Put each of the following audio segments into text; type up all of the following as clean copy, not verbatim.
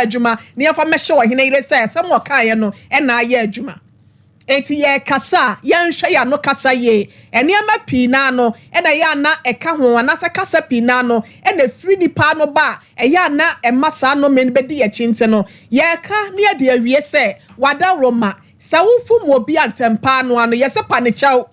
Adwuma na yɛmfa mmɛhyɛ ɔhene yere sɛ asɛm a ɔkaeɛ no na ayɛ adwuma. Enti yɛrekasa a, yɛnhwɛ yɛn ano kasa yie. Nneɛma pii no ara no na ɛyɛ a na ɛka ho, anaasɛ kasa pii no ara no na ɛfiri nnipa ano ba a ɛyɛ a na ɛma saa nnome no bɛdi yɛn akyi nti no, yɛreka na yɛde awie sɛ, W'adaworoma, sɛ wofom obi a ntɛmpa ara no ano, yɛse pa no kyɛw.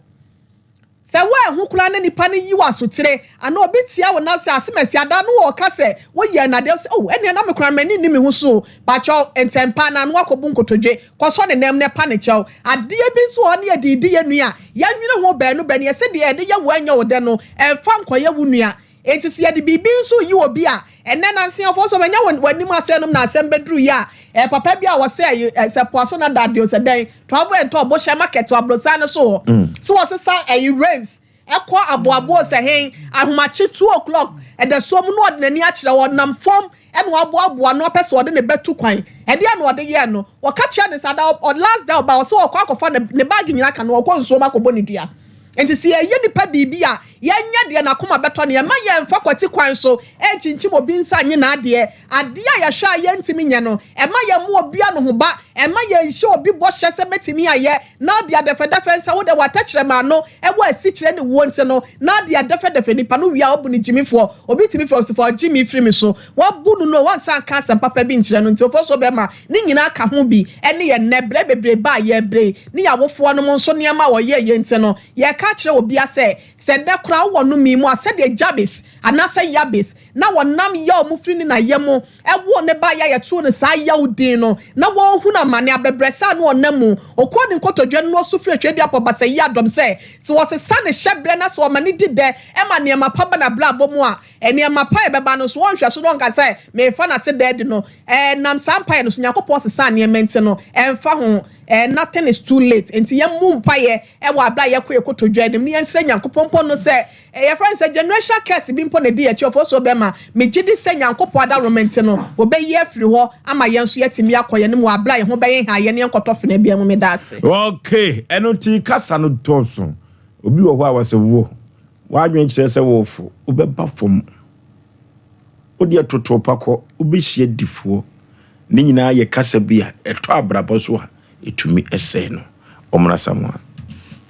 Sɛ woanhu koraa na nipa no yi wo asotire anaa obi tia wo na sɛ asemasi ada no ɔka sɛ woyɛɛ no adeɛ wo sɛ oh ɛnneɛ na me koraa m'ani nni me ho so o pakyɛw ntɛmpa na ano akɔbu nkotodwe kɔsɔ ne nam na ɛpa ne kyɛw. Adeɛ bi nso wɔ hɔ ne yɛde redi yɛn nua a yɛnwene ho baanu baanu yɛse deɛ yɛde yɛ wo ɛnyɛ wo dɛ no ɛmfa nkɔyɛ wo nua. Enti sɛ yɛde biribi nso reyi obi a, ɛnnɛ nansa yi ɔfo nso ɔbɛnya wɔn w'anim asɛm nom na asɛm bɛduru yi a, ɛɛ papa bi a wɔsɛ ɛyi ɛ sɛ poaso na dade o sɛ dɛn, travel and tour bohyɛ market wɔ abrosan no so hɔ, sɛ wɔsesa ɛyi rains ɛkɔ aboabo o sɛ hen, ahomakye 2:00 ɛdasuo mu na ɔde n'ani akyerɛ hɔ, ɔnam fam ɛna waboaboa ano apɛ sɛ ɔde ne ba tu kwan. Ɛdeɛn na ɔde yɛɛ no? Wɔka kyerɛɛ no sɛ ada ɔ last da ɔba ɔsɛ ɔkɔ akɔfa ne ne bag nyinaa ka no ɔkɔ nsuom akɔbɔ ne dua. Enti sɛ yɛyɛ nipa biribi a, yɛnyɛ deɛ n'akoma bɛtɔ no, yɛmma yɛmfa kwati kwan so nkyinkyim obi nsa nnye n'adeɛ. Adeɛ a yɛhwɛ a yɛntumi nyɛ no, ɛmma yɛmmo obi anohoba, ɛmma yɛnhyɛ obi bɔhyɛ sɛ mɛtumi ayɛ, na ɔde adɛfɛdɛfɛ nsa, wo deɛ w'atɛkyerɛma ano wɔ asikyire ne wuo nti no, na ɔde adɛfɛdɛfɛ nipa no wie a, wobu no gyimifoɔ. Obi tumi frɛ wo sɛ fa gyimi firi me so. Woabu no no, wonsan nka asɛm papa bi nkyerɛ no nti, ofosuo bɛma ne nyinaa ka ho bi. Ɛne yɛn nnɛ, berɛ bebrebe a yɛrebrɛ yi, ne yɛn awofoɔ nom nso nneɛma a wɔyɛeɛ nti no, yɛreka akyerɛ obia sɛ, sɛ nnɛ koraa wowɔ nnome mu a, sɛdeɛ Jabes, anaasɛ Yabes, na wɔnam yaw mu firi ne na yam woo ne ba a yɛtoo no saa yaw din no, na wɔrehunu amane, abɛbrɛsɛ a na ɔnam mu, ɔkɔɔ ne nkotodwe no na ɔsu frɛɛ Tweaduapɔ Basayi Adɔm sɛ, sɛ wɔsesa ne hyɛberɛ na sɛ wɔma no di dɛ ma nneɛma pa ba n'abrabɔ mu a, nneɛma pa a ɛbɛba no nso, ɔnhwɛ so na ɔnka sɛ, Merefa no ase da adi no. Ɛnam saa mpaeɛ no so, Nyankopɔn sesaa nneɛma nti no, ɛmfa ho, nothing is too late. Enti yɛmmɔ mpaeɛ wɔ aberɛ a yɛkɔ yɛn kotodwe anim na yɛnsrɛ Nyankopɔn mpo no sɛ, yɛfrɛ no sɛ generational curse bi mpo na ɛdi yɛn akyi, ɔfosuo bɛma. Megye di sɛ Nyankopɔn adaworoma nti no, wɔbɛyi afiri hɔ ama yɛn nso yɛatumi akɔ yɛn anim wɔ aberɛ a yɛn ho bɛheha yɛn na yɛnkɔtɔ fena biara mu. Meda ase. Okay, ɛno nti kasa no dɔɔso. Obi wɔ hɔ a wɔsɛ wo, w'adwene kyerɛ sɛ wɔfo, wobɛba fam. Wo deɛ toto pa kɔ, wobɛhyia difoɔ. Ne nyinaa yɛ kasa bi a ɛtɔ abrabɔ so a ɛtumi sɛe no. Ɔmmra Asamoah.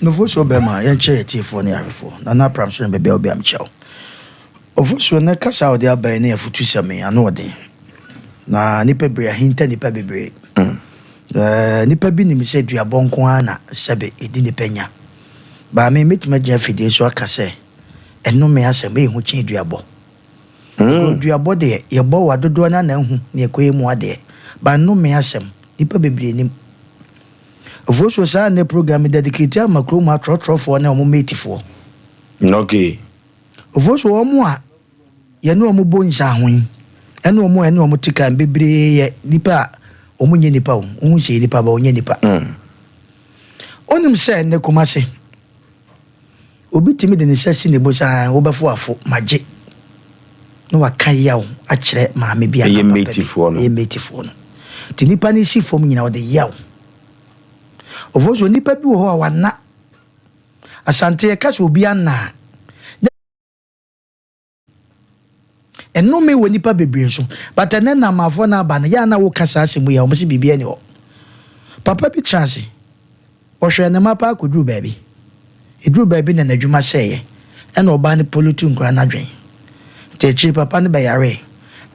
Nufosuo bɛma yɛnkyɛ yɛ tiefoɔ ne ahwɛfoɔ. Nana Apram so ne baabi a wobia mekyia wo. Ofosuo nɛ kasa a ɔde aba yi ne afutusɛm yi ano ɔden. Na nipa bebree ahinta nipa bebree. Nipa bi nim sɛ duabɔ nko ara na sɛbe ɛdi nipa nya. But me mɛtumi agyina afidie so aka sɛ ɛnome asɛm ɛyɛ hu kyɛn duabɔ. Because duabɔ deɛ yɛbɔ wa dodoɔ no ara na ahu nea ɛkɔyɛ mu adeɛ. But nnome asɛm nipa bebree nim. Ofosuo saa nnɛ program yi dedicate ama kurom ha trɔtrɔfoɔ ne wɔn mate foɔ. Okay. Ofosuo wɔn a yɛne wɔn bɔ nsaho yi ɛne wɔn a yɛne wɔn te car mu bebree yɛ nipa a wɔn nyɛ nipa o. Wohu sɛ yɛ nipa but wɔnyɛ nipa. Wonim sɛ nnɛ Kumasi Obi tumi de ne nsa si ne bo sɛ, Aane, wobɛfo afo, magye. Na waka yaw akyerɛ maame bi anaa Ɛyɛ papa bi. Metifoɔ no. Ɛyɛ Metifoɔ no. Nti nipa no si fam nyinaa, ɔde yaw. Ɔfo so, nipa bi wɔ hɔ a wana. Asante yɛka sɛ obi ana a, na Nnome wɔ nnipa bebree so but ɛnɛ Namafoɔ no aba no yɛ a na woka saa asɛm yi a wɔn se biribiara nni hɔ. Papa bi tena ase, ɔhwɛɛ ne mma paa kɔduruu baabi. Ɛduruu baabi na n'adwuma sɛeɛ ɛna ɔbaa no pollute nkwadaa no adwene. Nti akyire papa no bɛyaree,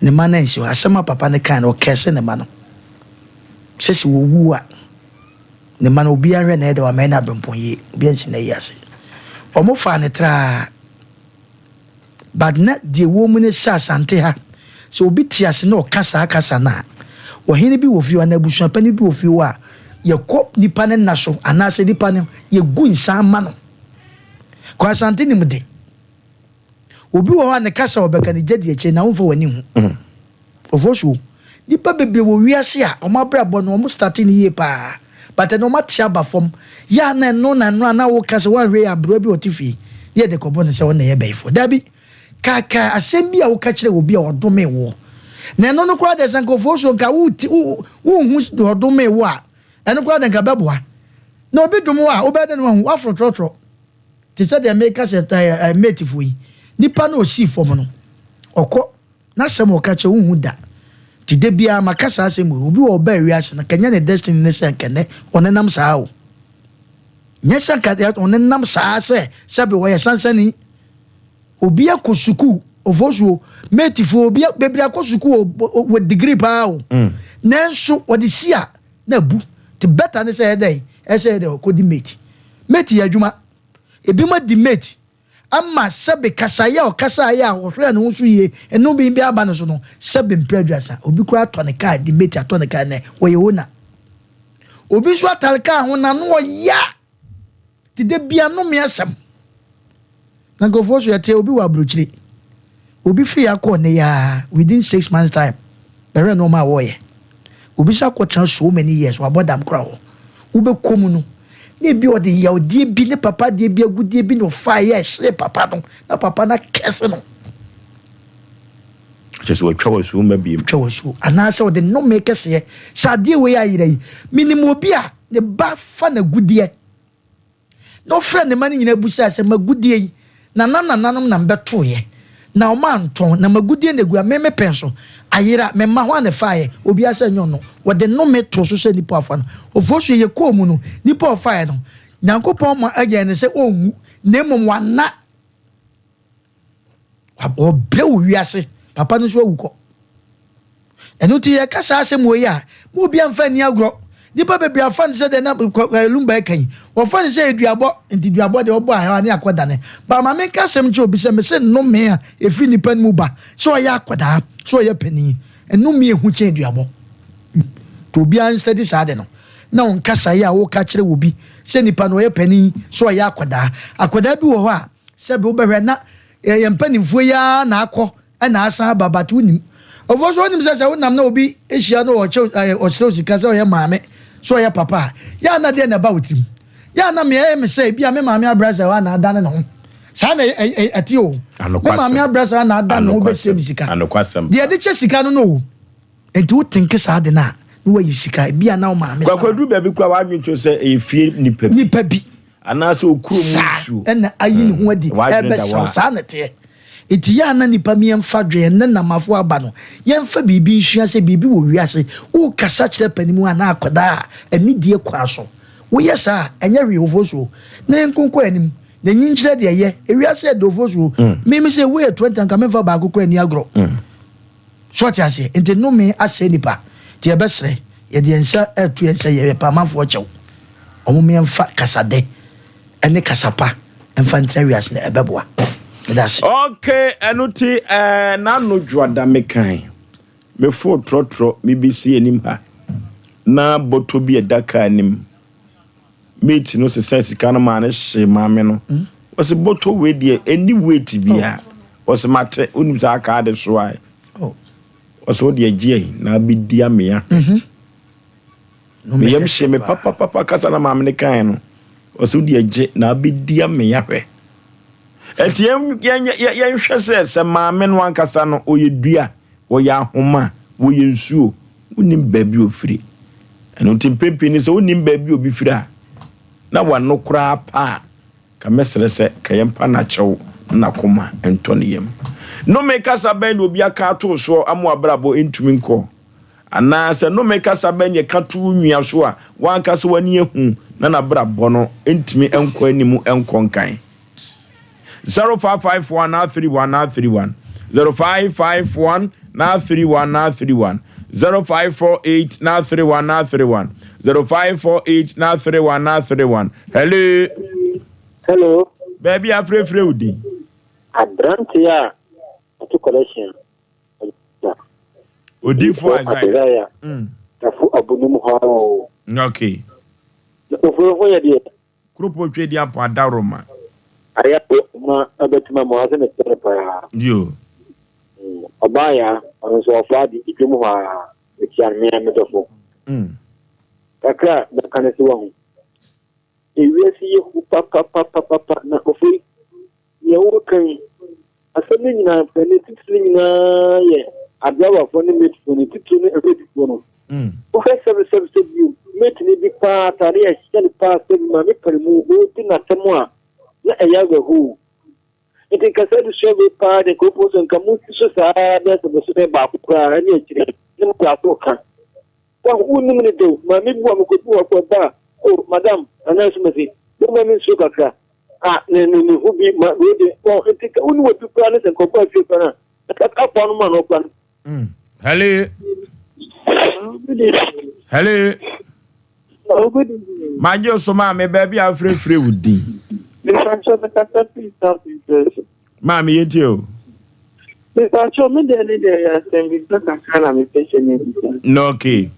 ne mma no ansi hɔ. Asɛm a papa no kae no ɔcurse ne mma no sɛ sɛ wɔwu a ne mma no obiara nhwɛ na ɛyɛ dɛ wamɛyɛ no aberempɔn yie, obiara nsi n'ayi ase. Wɔfaa no traa. But na deɛ ɛwɔ mu ne sɛ Asante ha, sɛ obi te ase na ɔka saa kasa no a, ɔhene bi wɔ fie hɔ anaa abusuapanin bi wɔ fie hɔ a, yɛkɔ nipa no nna so anaasɛ nipa no yɛgu nsa ma no. Kɔ Asante nim de, obi wɔ hɔ a ne kasa a ɔbɛka no gya di akyire na womfa w'ani nhu. Ofosuo, Nnipa bebree wɔ wiase a wɔn abrabɔ no wɔn starte no yie paa but ɛnɛ wɔn ate aba fam. Yɛ a na ɛno na ɛno a na woka sɛ woanhwɛ yie a aberewa bi a ɔte fie na yɛde kɔbɔ no sɛ ɔno na ɛyɛ bayifoɔ. Dabi! Kaakae asɛm bi a woka kyerɛɛ obi a ɔdomee woɔ. Na ɛno no koraa deɛ sɛ nka Ofosuo nka wote wo wonhu deɛ ɔdomee wo a ɛno koraa deɛ nka ɛbɛboa. Na obi dom wo a wobɛyɛ dɛn na woahu? Woaforo trɔtrɔ. Te sɛ deɛ meka sɛ ɛɛ matefoɔ yi, nipa no a ɔsii fam no ɔkɔ. N'asɛm a ɔka kyerɛ wo nhu da. Nti da biara maka saa asɛm wei, obi wɔ ɔbaa wiase no, kɛnyɛ ne destiny ne sɛ nkɛnɛ ɔnenam saa o. Nyɛ sɛ nka ɔnenam saa sɛ sɛbe ɔyɛ sansani. Obi akɔ sukuu, ofosuo, matefoɔ, obi bebree akɔ sukuu wɔ degree paa o. Nanso ɔde si a na abu. Nti better ne sɛ ɛdɛn, ɛsɛ ɛdɛn ɔkɔdi mate. Mate yɛ adwuma. Ebi mo adi mate ama sɛbe kasaeɛ a ɔkasaeɛ a ɔhwɛɛ ne ho so yie, ɛno bi bi aba ne so no, sɛbe mpere 30. Obi koraa atɔ ne kaa, di mate atɔ ne kaa nɛ, wɔyɛ owner. Obi nso atare kaa ho na no ɔya. Te da bia nnome asɛm. Na nkurɔfoɔ so yɛte obi wɔ aburokyire. Obi firi akɔ ne yaa within 6 months time. Bɛhwɛ nneɛma a wɔreyɛ. Obi nso akɔtena so many years, wabɔ dam koraa hɔ. Wobɛkɔ mu no, na ebi ɔde yawdeɛ bi ne papa deɛ bi agudeɛ bi na ɔfa yɛ ɛhyɛ papa no, na papa no akɛse no. Kyerɛ sɛ watwa wɔ suo ma biem. Twa wɔ suo anaasɛ ɔde nnome kɛseɛ sɛ adeɛ wei ayerɛ yi. Minim obi a ne ba fa n'agudeɛ na ɔfrɛ ne ma no nyinaa busa sɛ, "Magudeɛ yi nana nananom na mbɛtoeɛ na ɔma antɔn na magudeɛ na egu a meme pɛn so ayera mema ho a ne faeɛ?" Obiara sɛ nyɛ ɔno. Wɔde nnome to so sɛ nipa afa no ofuo so yɛ kɔɔ mu no, nipa ɔfaeɛ no, Nyankopɔn ma ɛyɛ ne sɛ ɔnwu na mmom wana ɔbrɛ wɔ wiase. Papa no nso awu kɔ. Ɛno nti yɛka saa asɛm wɔ yi a, ma obi amfa ani agorɔ. Nipa bebree afa no sɛ deɛ na Lumba ɛka yi, wɔfa no sɛ eduabɔ. Nti duabɔ deɛ ɔbɔ ahɛwa ne akɔdane ba. Maame nka asɛm kyerɛ obi sɛ mese nnome a ɛfiri nipa no mu ba, sɛ ɔyɛ akɔdaa, sɛ ɔyɛ panin, nnome ehu kyɛn duabɔ. Nti obiara nsɛdi saa de no na wɔn kasa yi a wɔka kyerɛ wɔ bi sɛ nipa no ɔyɛ panin, sɛ ɔyɛ akɔdaa. Akɔdaa bi wɔ hɔ a sɛbi wobɛhwɛ na yɛn mpanimfoɔ yi ara na akɔ ɛna asan aba, but wonim ɔfɔ so wonim sɛ wonam na obi ahyia no, ɔkyɛw ɛɛ ɔserew sika, sɛ ɔyɛ maame, sɛ ɔyɛ papa a, yɛ ana deɛ na ɛba wo tirim yɛ ana mea ɛyɛ me sɛ ebi a me maame abrɛ sɛ ɔana adane ne ho saa na ɛte o. Me maame abrɛ sɛ ɔana adane ne ho bɛsɛ me sika deɛ ɛde kyɛ sika no o. Nti wo tenke saa de no a na wayi sika ebi a na wo maame Kwakwaduru baabi kora wadwen kyerɛ sɛ ɛyɛ fie nipa bi nipa bi anaasɛ okuro mu saa nsuo. Ɛna ayi ne ho adi. W'adwene da ɛbɛsɛw hɔ a. Saa na ɛteɛ. Nti yɛ ana nipa mi yɛmfa dwen ne namafo aba no, yɛmfa biribi nsua sɛ biribi wɔ wiase. Wokasa kyerɛ panimu anaa akwadaa a, anidie kwan so woyɛ saa a, ɛnyɛ hwee. Wofo so na yɛnkonkɔ anim na enyi nkyerɛ deɛ ɛyɛ ewiase yɛ dofo so. Mimi sɛ woyɛ 20 anka memfa baako kɔ ani agorɔ so, ɔte aseɛ. Nti nnome asɛ nipa. Nti yɛbɛsrɛ, yɛde yɛn nsa ɛto yɛn nsa, yɛ paamanfoɔ kyɛw ɔmo yɛmfa kasadɛ ɛne kasapa mfa ntena wiase na ɛbɛboa. Ɛda ase. Okay, ɛno ti n'ano dwoada mekan mefo trɔtrɔ mebɛsi anim ha na bɔtɔ bi ɛda kaa anim, mate no sesa sika no maa no hye maame no. Wɔsɛ bɔtɔ wei deɛ ɛni weight bia. Wɔsɛ mate, wonim sɛ aka de so a Oh. wɔsɛ wode agye ayi na abɛdi amea. Meyam hye me papapapa kasa na maame no kae no. Wɔsɛ wode agye na abɛdi amea hwɛ. Ɛnti yɛnhwɛ sɛ maame no ankasa no ɔyɛ dua, wɔyɛ ahoma, wɔyɛ nsuo, wonim baabi ofiri. Ɛno nti mpempem ni sɛ wonim baabi obi firi a na wano koraa pa a, ka mɛsrɛ sɛ ka yɛmpa n'akyɛw na n'akoma ntɔ ne yam. Nnome kasa bɛn na obi aka ato soɔ ama wabrabɔ ntumi nkɔ, anaasɛ nnome kasa bɛn na ɛka to wo nua so a wankasa w'ani ahu na n'abrabɔ no ntumi nkɔ anim nkɔ nkan? 0551 931 931, 0551 931 931, 0548 931 931, 0548 931 931. Hello. Hello. Baabi afrɛfrɛ wo din? Aberante a ɔto collection. Odifo Isaiah. Isaiah. Tafo abunum hɔ o. Na ofuro ho yɛ deɛ. Kuropɔn twe di apɔ adaworoma. Ayɛ ma ɛbɛtuma mu ase ne kyerɛ paa. Yo. Ɔbaa ya, ɔno nso ɔfa de edwom hɔ a etia mmea medɔfo. Kakra bɛka ne se wɔ ho. Ewiase yɛ hu papapapapa na ofori nea wɔka yi, asɛm no nyinaa pɛ ne titiri nyinaa yɛ adrawafoɔ ne matefoɔ ne titiri ne ɛrɛdifoɔ no. Wohwɛ sɛbi sɛbi sɛ bio mateni bi paa atade a ɛhyɛ no paa, sɛbi maame pare mu wɔdi n'asɛm a na ɛyɛ awerɛhoo. Nti nkasa adesua wei paa de nkurɔfoɔ so nka monsi so saa bɛyɛ sɛ bosome baako koraa ɛne akyire. ne mo baako ka. Wahu, wonnim no de o, maame bi wɔ hɔ, mekɔduu hɔ kɔ ba a, oh, madam, anaa nso mese, momma me nsuo kakra. Ah, ne, ne, ne ho bi, ma, wei de, wahu, nti ka wone obi koraa ne sɛ nka ɔbaa fie koraa no a, nka kafoa no ma no koraa no. Mm. Hello. Hello. Magye so maame baabi a wofrɛfrɛ wo din. Maame yɛntie o. Mepakyɛw, me deɛ ne deɛ yɛ asɛmbisa kakra na mepɛ sɛ mebisa. No, okay.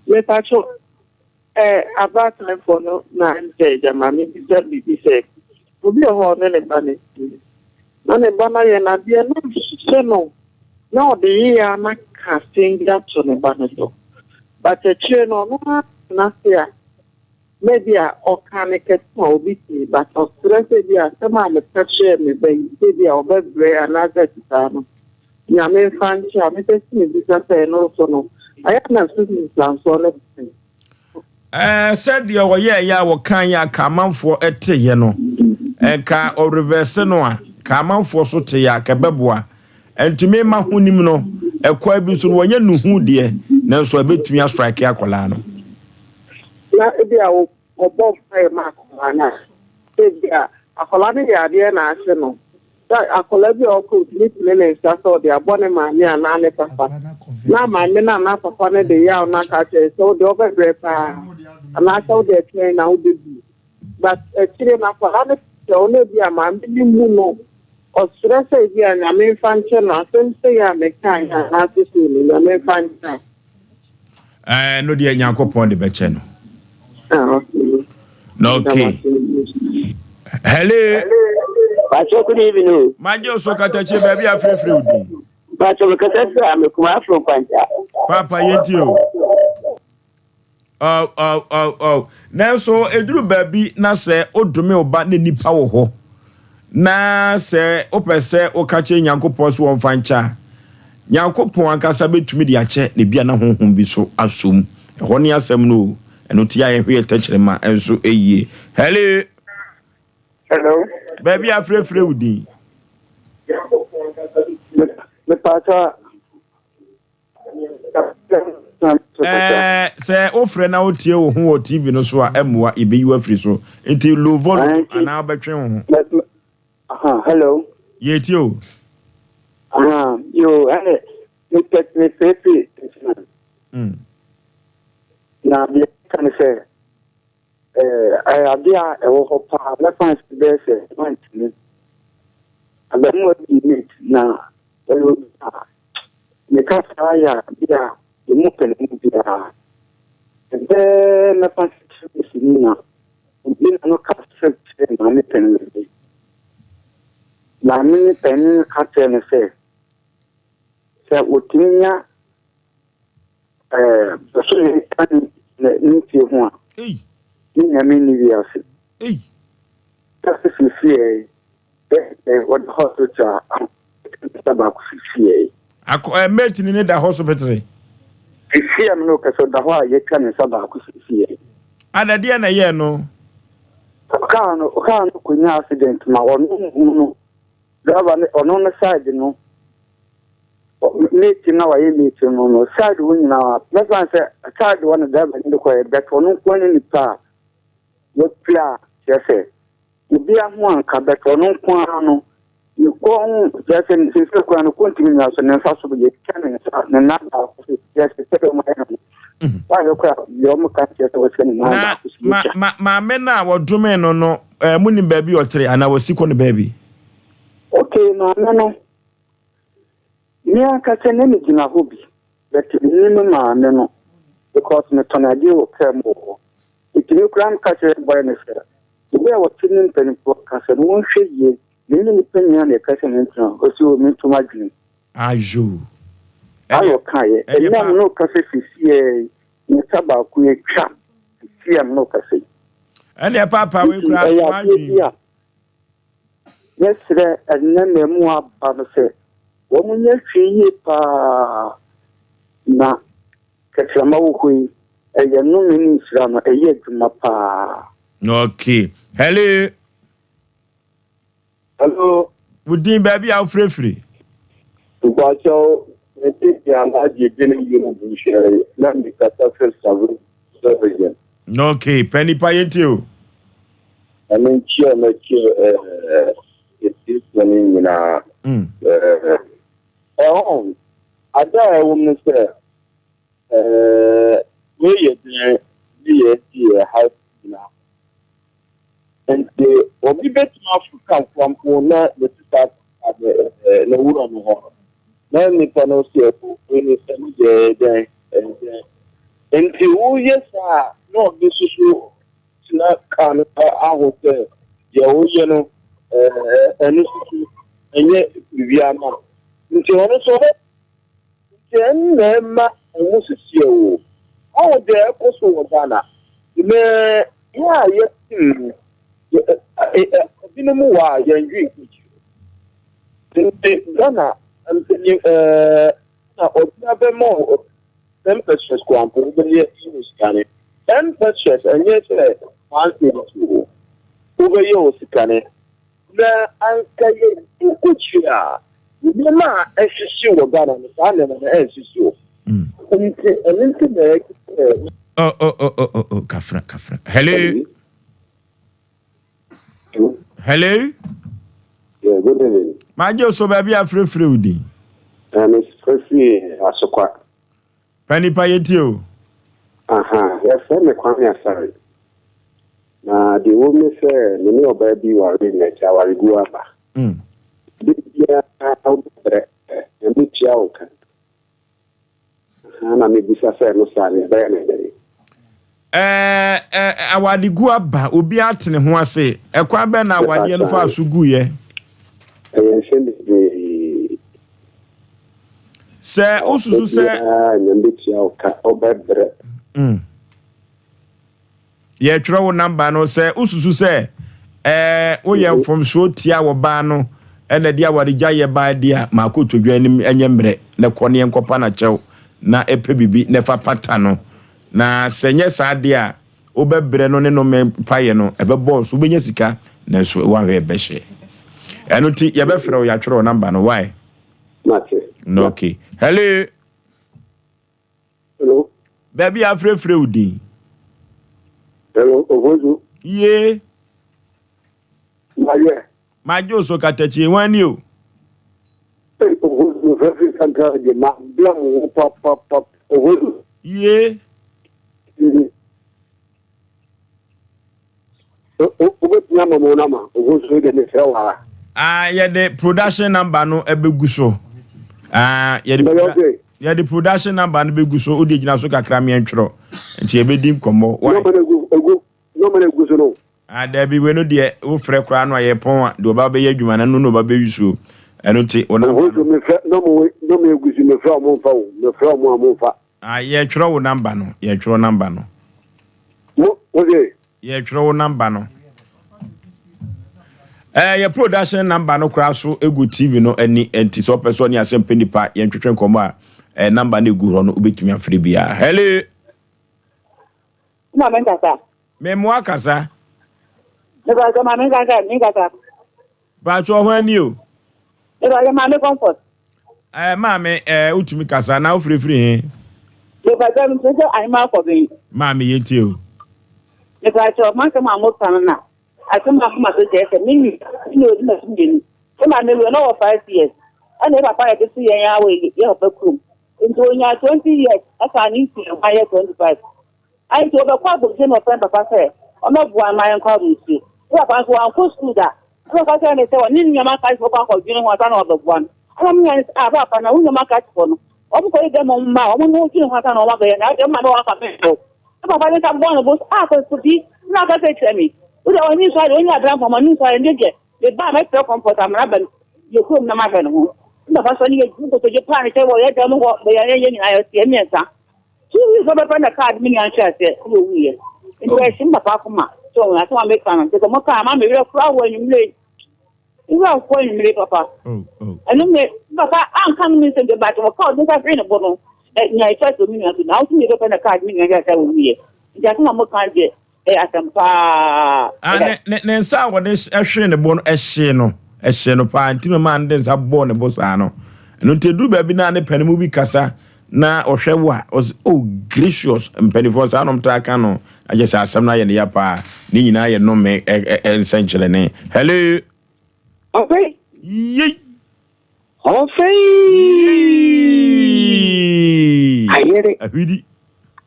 Mepakyɛw, eh, abaatanfoɔ no na nkyɛ gyama mebisa biribi sɛ, obi wɔ hɔ a ɔne ne ba no te, na ne ba no ayɛ no adeɛ na ɔhyehyɛ no na ɔde yea no aka asɛm bi ato ne ba no so, but akyire no ɔno ara tena ase a, Na ebia ɔkaa no kɛse ma obi tee, but ɔsrɛ sɛ ebia asɛm a meka kyerɛɛ me ba yi, sɛ ebia ɔbɛbrɛ anaasɛ ɛte saa no, Nyame mfa nkyɛ a, mepɛ sɛ mebisa sɛ ɛno nso no, ayɛ a na so nsunsuansoɔ no te sɛn? Ɛɛ, sɛdeɛ ɔyɛeɛ a wɔkaeɛ a ka amanfoɔ teeɛ no, nka ɔrevɛse no a, ka amanfoɔ so teeɛ a, ka ɛbɛboa. Ɛnti me m'ahonim no, ɛkwan bi so no, wɔnyɛ nuhu deɛ, nanso ɛbɛtumi astrike akwadaa no. Na ebia wɔbɔ mpaeɛ ma akwadaa no a, ebia akwadaa no yɛ adeɛ na ahye no. Sɛ akwadaa bi a ɔkɔ ɔtumi tene ne nsa sɛ ɔde abɔ ne maame anaa ne papa, na maame no anaa papa no de yaw no aka akyerɛ no sɛ wo deɛ wobɛbrɛ paa anaasɛ wo deɛ twɛn na wobɛbu. But akyire no akwadaa no kyerɛ wo na ebia maame no mu no ɔsrɛ sɛ ebia Nyame mfa nkyɛ no asɛm sei a mekaeɛ anaasɛ sei no Nyame mfa nkyɛ no. Ɛɛ no deɛ Nyankopɔn de bɛkyɛ no. Na okay. Hello. Pastor, good evening. O. Magye oso katakye baabi a frɛfrɛ wo din. Pastor, mekasa firi a mekuma afro nkwanta. Papa yɛntie o. Oh, oh, oh, oh. Nanso ɛduru baabi na sɛ wodome wo ba ne nipa wɔ hɔ na sɛ wopɛ sɛ woka kyerɛ Nyankopɔn sɛ wɔmfa nkyɛ a, Nyankopɔn ankasa bɛtumi de akyɛ na ebia na honhom bi so asɔ mu. Ɛhɔ ne asɛm no o. Ɛno nti a yɛhwɛ yɛ tɛkyerɛma nso yie. Hello. Hello. Baabi a frɛfrɛ wo din. Mepatwa. Ɛɛ sɛ wofrɛ na wotie wo ho wɔ TV no so a ɛmmoa yɛbɛyi wo afiri so. Nti low volume anaa wobɛtwe wo ho. Aha, hello. Yɛtie o. Aha, yo, ɛne mepɛ mefeefe ntina. Na deɛ ɛka ne sɛ ɛyɛ adeɛ a ɛwɔ hɔ paa mɛfa no sɛ bɛyɛ sɛ month ni. Abarimaa bi mate na ɔyɛ obi a ne kasa yɛ a bi a emu pɛ ne mu biara. Ɛbɛyɛ mɛfa no sɛ 2 weeks ni na obi na no kasa kyerɛ maame panin bi. Maame ne panin no ka kyerɛ no sɛ sɛ otumi nya Ɛɛ, bosome ka ne ne mfie ho a, ne nyame nni wiase. Sɛ sisiɛ yi, wɔda hospital a, nsa baako sisiɛ yi. Akɔ ɛ mate ni ne da hospital. Sisiɛ mi no kɛsɛ ɔda hɔ a yɛtwa ne nsa baako sisiɛ yi. Adadeɛ na ɛyɛɛ no. Kaa no kaa no kɔnya accident ma ɔno hu no driver ne ɔno no side no. Mate na wayɛ mate no no side hɔ nyinaa mɛfa no sɛ side hɔ na driver no de kɔɛ but ɔno nko ne nipa a wapira a kyerɛ sɛ obiara ho anka but ɔno nko ara no ne kɔn kyerɛ sɛ ne sese kora no kɔntumi nyina so ne nsa so yɛtwa ne nsa ne nan baako so kyerɛ sɛ sɛdeɛ ɔmo ayɛ no no wayɛ kora deɛ ɔmo ka kyerɛ sɛ wɔsɛ ne nan baako so yɛtwa. Na maame no a wɔdome no no ɛɛ mo nim baabi ɔtere anaa wɔsi kɔ no baabi. Okay maame no. Me ankasa na me gyina hɔ bi but menni me maame no because me tɔn adeɛ wɔ car mu wɔ hɔ nti me koraa me ka kyerɛ boy no sɛ the way a wɔte ne mpaninfoɔ kasa no wɔnhwɛ yie na ɛnyɛ nipa nyinaa na ɛka sɛ mentena hɔ ɔsi o mento m'adwene Ayoo. Ayɔ kaeɛ Ɛneɛ ɛnɛ pa. me ne wo kasa sisiɛ yi me nsa baako atwa sisiɛ me ne wo kasa yi Ɛneɛ paapa wei nti koraa ɛyɛ to adeɛ m'adwene bi mu. a Mɛsrɛ ɛnnɛ mmaamua aba no sɛ wɔnyɛ hwee yie paa na kɛtrɛma wɔ hɔ yi, ɛyɛ nnome ne nhyira no, ɛyɛ adwuma paa. Okay. Hello. Hello. Wo din baabi a wofirefiri? Mpakyɛw, Mete di Alhaji Ebene Yero Bushiri na mekasa firi Sub-Region. Okay, pɛ nipa yɛntie o. Na menkyia mɛkyia ɛɛ etiefoɔ no nyinaa. Ɛɛ ɛhɔ ade a ɛwɔ mu ne sɛ ɛɛ wei yɛ den ne yɛ di yɛ ha nyinaa. Nti obi bɛtumi aforo ka mpo na ne sisa ɛɛ ne wura no hɔ na nipa no sɛ wei ne sɛ ne deɛ ɛyɛ dɛn ɛyɛ dɛn. Nti woyɛ saa na ɔde soso tena kaa no aho sɛ deɛ woyɛ no ɛɛ ɛno soso ɛnyɛ biribiara ma no. Nti ɔno nso ɔbɛ nti ɛno na ɛma ɔmo sisi o. Ɔmo deɛ ɛkɔ so wɔ Ghana. Na yɛ a yɛte mu ebinom wɔ a yɛndwe nkyi. Nti Ghana mpanyin ɛɛ na ɔbea bɛma wo 10 pesewas kora mpo wobɛyɛ wo sikane. 10 pesewas ɛnyɛ sɛ 1 cedi o. Wobɛyɛ wo sikane. Na anka yɛ nkɔkyiri a nneɛma a ɛhyehyɛ wɔ Ghana no saa nneɛma no ɛnhyehyɛ o. Nti ɛno nti na ɛyɛ sɛ Oh, kafra, kafra. Hello? Hello? Yeah, good evening. Magye so baabi a frɛfrɛ wo din. Mefrɛ firi Asokwa. Pɛ nipa yɛtie o. Aha, yɛfrɛ me Kwame Asare. Na deɛ ɛwɔ mu ne sɛ me ne ɔbaa bi ware na agya awaregu aba. De biara wobɛbrɛ na metua wo ka. Aha, na mebisa sɛ no saa ne ɛbɛyɛ ne dɛn? Ɛɛ ɛɛ awadegu aba, obi ate ne ho ase. Ɛkwan bɛn na awadeɛ no fa so guyɛ? Ɛyɛ nsɛm bebree. Sɛ wosusu sɛ Biara nyame bɛtua wo ka, wobɛbrɛ. Yɛtwerɛ wo number no sɛ wosusu sɛ woyɛ mfomsoɔ tia wɔ baa no ɛna de awaregya yɛ baa di a maako todwa anim ɛnyɛ mmerɛ na kɔ ne yɛnkɔpa na kyɛw na ɛpɛ bibi na ɛfa pata no na sɛ nyɛ saa deɛ a wobɛbrɛ no ne no payɛ no ɛbɛbɔɔ so wobɛnya sika nanso woahwɛ ɛbɛhyɛ ɛno nti yɛbɛfrɛ wo yɛatwerɛ wo number no why. Mate. No, okay. Hello? Hello? Baabi a afrɛfrɛ wo din. Hello, Ofosu. Ye. Mayɛ. Magye wo so katakyie wɔn ani o. Hey, Ofosu, mefrɛ firi Central Region. Ma bla mo ho papapap. Ofosu. Ye. Wobɛtumi ama mo nama Ofosu de mesrɛ wo ara. Ah, yɛde production number no ɛbɛgu so. Ah, yɛde Bɛyɛ okay. Yɛde production number no bɛgu so. Wode gyina so kakra meɛntwerɛ nti yɛbɛdi nkɔmmɔ. Why? Nɔɔma no egu egu nɔɔma no egu so no. Ah, dabi, wei no deɛ wofrɛ koraa no a yɛpɔn a deɛ ɔba bɛyɛ adwuma no ɛno na ɔba bɛyi so ɛno nti wo number Ofosu no. Mefrɛ nɔɔma wei nɔɔma egu so mefrɛ ɔmo mfa o mefrɛ ɔmo a mo mfa. Ah, yɛtwerɛ wo number no, yɛtwerɛ number no. Mo wo de. Yɛtwerɛ wo number no. Yɛ production number no koraa so egu TV no ani nti sɛ ɔpɛ sɛ ɔne asɛm pɛ nipa yɛntwetwe nkɔmmɔ a number no egu hɔ no wobɛtumi afrɛ biara. Hello? Maame nkasa. Memmoa kasa. Mepa maame nkasa, mi nkasa. Paatwa ho ani o. Mepa maame Comfort. Maame, wotumi kasa na wofirifiri he? Mepa kyɛ mi sɛ ahema akɔbɛn. Maame yɛntie o. Mepa kyɛ ɔmo asɛm a mo ka no na asɛm a mo ma so kyerɛ sɛ me nua me nua odi ma so mmienu. Me maame wura na ɔwɔ 5 years. Ɛna yɛ papa yɛ tete yɛn a wɔ yɛ papa kurom. Nti onya 20 years ɛka ne nsia ho ayɛ 25. Ayi nti ɔbɛkɔ abɔnten na ɔfrɛ papa sɛ ɔmɛboa ma yɛnkɔ abɔnten. Ne papa nso wankɔ sukuu da. Ɛna ɔka kyerɛ ne sɛ ɔne ne nneɛma akakyefoɔ kɔ akɔdwene ho ansa na ɔbɛboa no. Ɛna mo nua no sɛ ah papa na wo nneɛma akakyefoɔ no wɔn kɔ yɛ dɛm ɔmo mma a wɔn ne dwene ho ansa na wɔn abɛyɛ na ɔde ɔmo ma wɔn aka mɛ ne papa ne nsa bɔ ne bo so ah kɔsi na ɔka sɛ kyerɛ me wode ɔnyi nsɔre ɔnyi abira mpɔmɔ ɔnyi nsɔre ne deɛ me ba mɛfrɛ Comfort amana ba yɛ kurom na mahwɛ ne ho ne papa sɔ ne yɛ nkotodwe paa ne kyɛ wɔ yɛ dɛm hɔ bɛyɛ yɛ nyinaa yɛ seɛ mmiɛnsa 2 weeks ɔbɛpɛ na kaadi me nua nhyɛ aseɛ ɛna owuiɛ nti ɛhyɛ me papa akoma so ɔwɔ asɛm a meka no nti sɛ mo kaa ma me werɛ kora wɔ anwummerɛ werɛ kɔ anwummerɛ papa ɛno me papa anka no me nsɛm de but wɔka ɔde nsa hwee ne bo no nya effect wɔ me nua so na woso me bɛpɛ na kaadi me nua nhyɛ aseɛ owuiɛ nti asɛm a moka deɛ ɛyɛ asɛm paa. Ah, ne nsa a wɔde hwee ne bo no ɛhyee no paa nti no maa no de nsa bɔɔ ne bo saa no. Ɛno nti ɛduru baabi na ne panimu bi kasa na ɔhwɛ wo a, ɔse, oh gracious, mpanimfoɔ saa nom taa ka no, agye sɛ asɛm no ayɛ ne ya paa. Ne nyinaa yɛ nnome nsɛnkyerɛnne. Hello. Ɔfei. Yei. Ɔfei. Ayere. Ahwidi.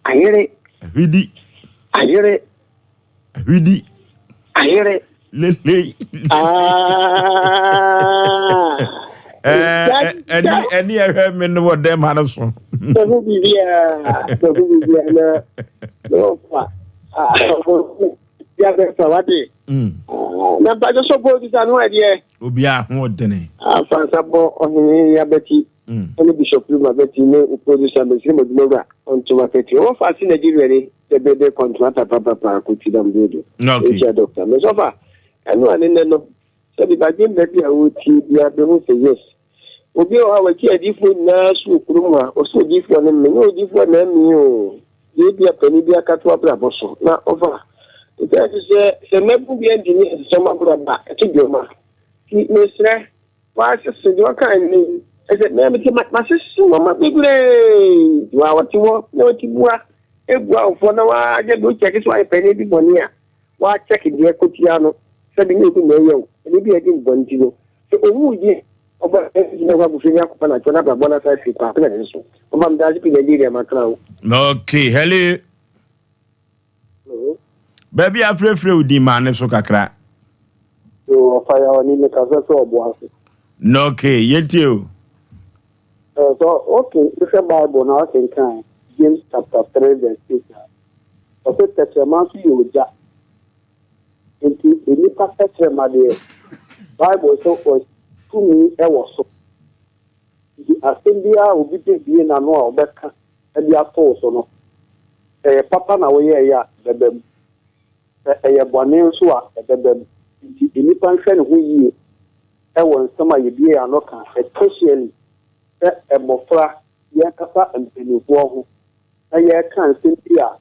Ayere. Ahwidi. Ayere. Ahwidi. Ayere. Lele. Ah. Ɛni ɛni ɛhwɛ mi no wɔ dɛm ha no so. Bɛhu biribiara bɛhu biribiara na na ɔfa ya bɛfa wade. Na mpatsɔ sɔfo bisa no ɛdeɛ. Obiara ho ɔdene. Afansa bɔ ɔhene yabɛti ɛne Bishop Luma bɛti ne producer bɛsiri mo adwuma wura ɔntoma kɛti ɔwɔ fa ase Nigeria ni dɛbɛdɛ kɔntrata papapa kɔti dam dodo. Okay. Nhyia doctor. Mesɔfa ɛno a ne nɛ no sɛbi bagye mma bi a wotie bia bɛhu sɛ yes. Obi wɔ hɔ a wakyi adiyifoɔ nyinaa so wɔ kurom ha, ɔsɛ odiyifoɔ no mme, nyɛ odiyifoɔ na amee o, deɛ ebia panin bi akato abrabɔ so na ɔfa. Nti ɛte sɛ sɛ mmabun bi antumi ansesa wɔn abrabɔ a, ɛto dwom a. Nti mesrɛ, wɔasese deɛ ɔka nnɛ yi, ɛsɛ mɛ mete masese nneɛma bebree, nti wɔn a wɔte hɔ na wɔte bua, ebua wofoɔ na wɔagye de wokyɛke sɛ wɔayɛ panin bi bɔne a, wɔakyɛke deɛ kɔtia no, sɛbi ne obi na ɛyɛ o, ɛne bi a ɛdi mbɔ nti no, sɛ owu di ɔba ɛna hɔ abofra ni akɔfa na atwa n'abrabɔ na asa afiri kɔ apena ne so ɔba meda ase pii Nigeria makra wo. Okay, hello. Baabi afrɛfrɛ wo din maa ne so kakra. So ɔfa ya ɔne ne kasa sɛ ɔbo ase. No, okay, yɛntie o. So okay, wohwɛ Bible na wakenkan James chapter 3 verse 8 a, ɔsɛ tɛkyerɛma nso yɛ ogya. Nti nnipa tɛkyerɛma deɛ, Bible sɛ tumi wɔ so. Nti asɛm biara a obi bɛbie n'ano a ɔbɛka de ato wo so no, sɛ ɛyɛ papa na woyɛeɛ a, ɛbɛba mu. Sɛ ɛyɛ bɔne nso a, ɛbɛba mu. Nti nnipa nhwɛ ne ho yie wɔ nsɛm a yɛbue yɛn ano ka, especially sɛ mmɔfra, yɛrekasa mpanimfoɔ ho na yɛreka nsɛm bi a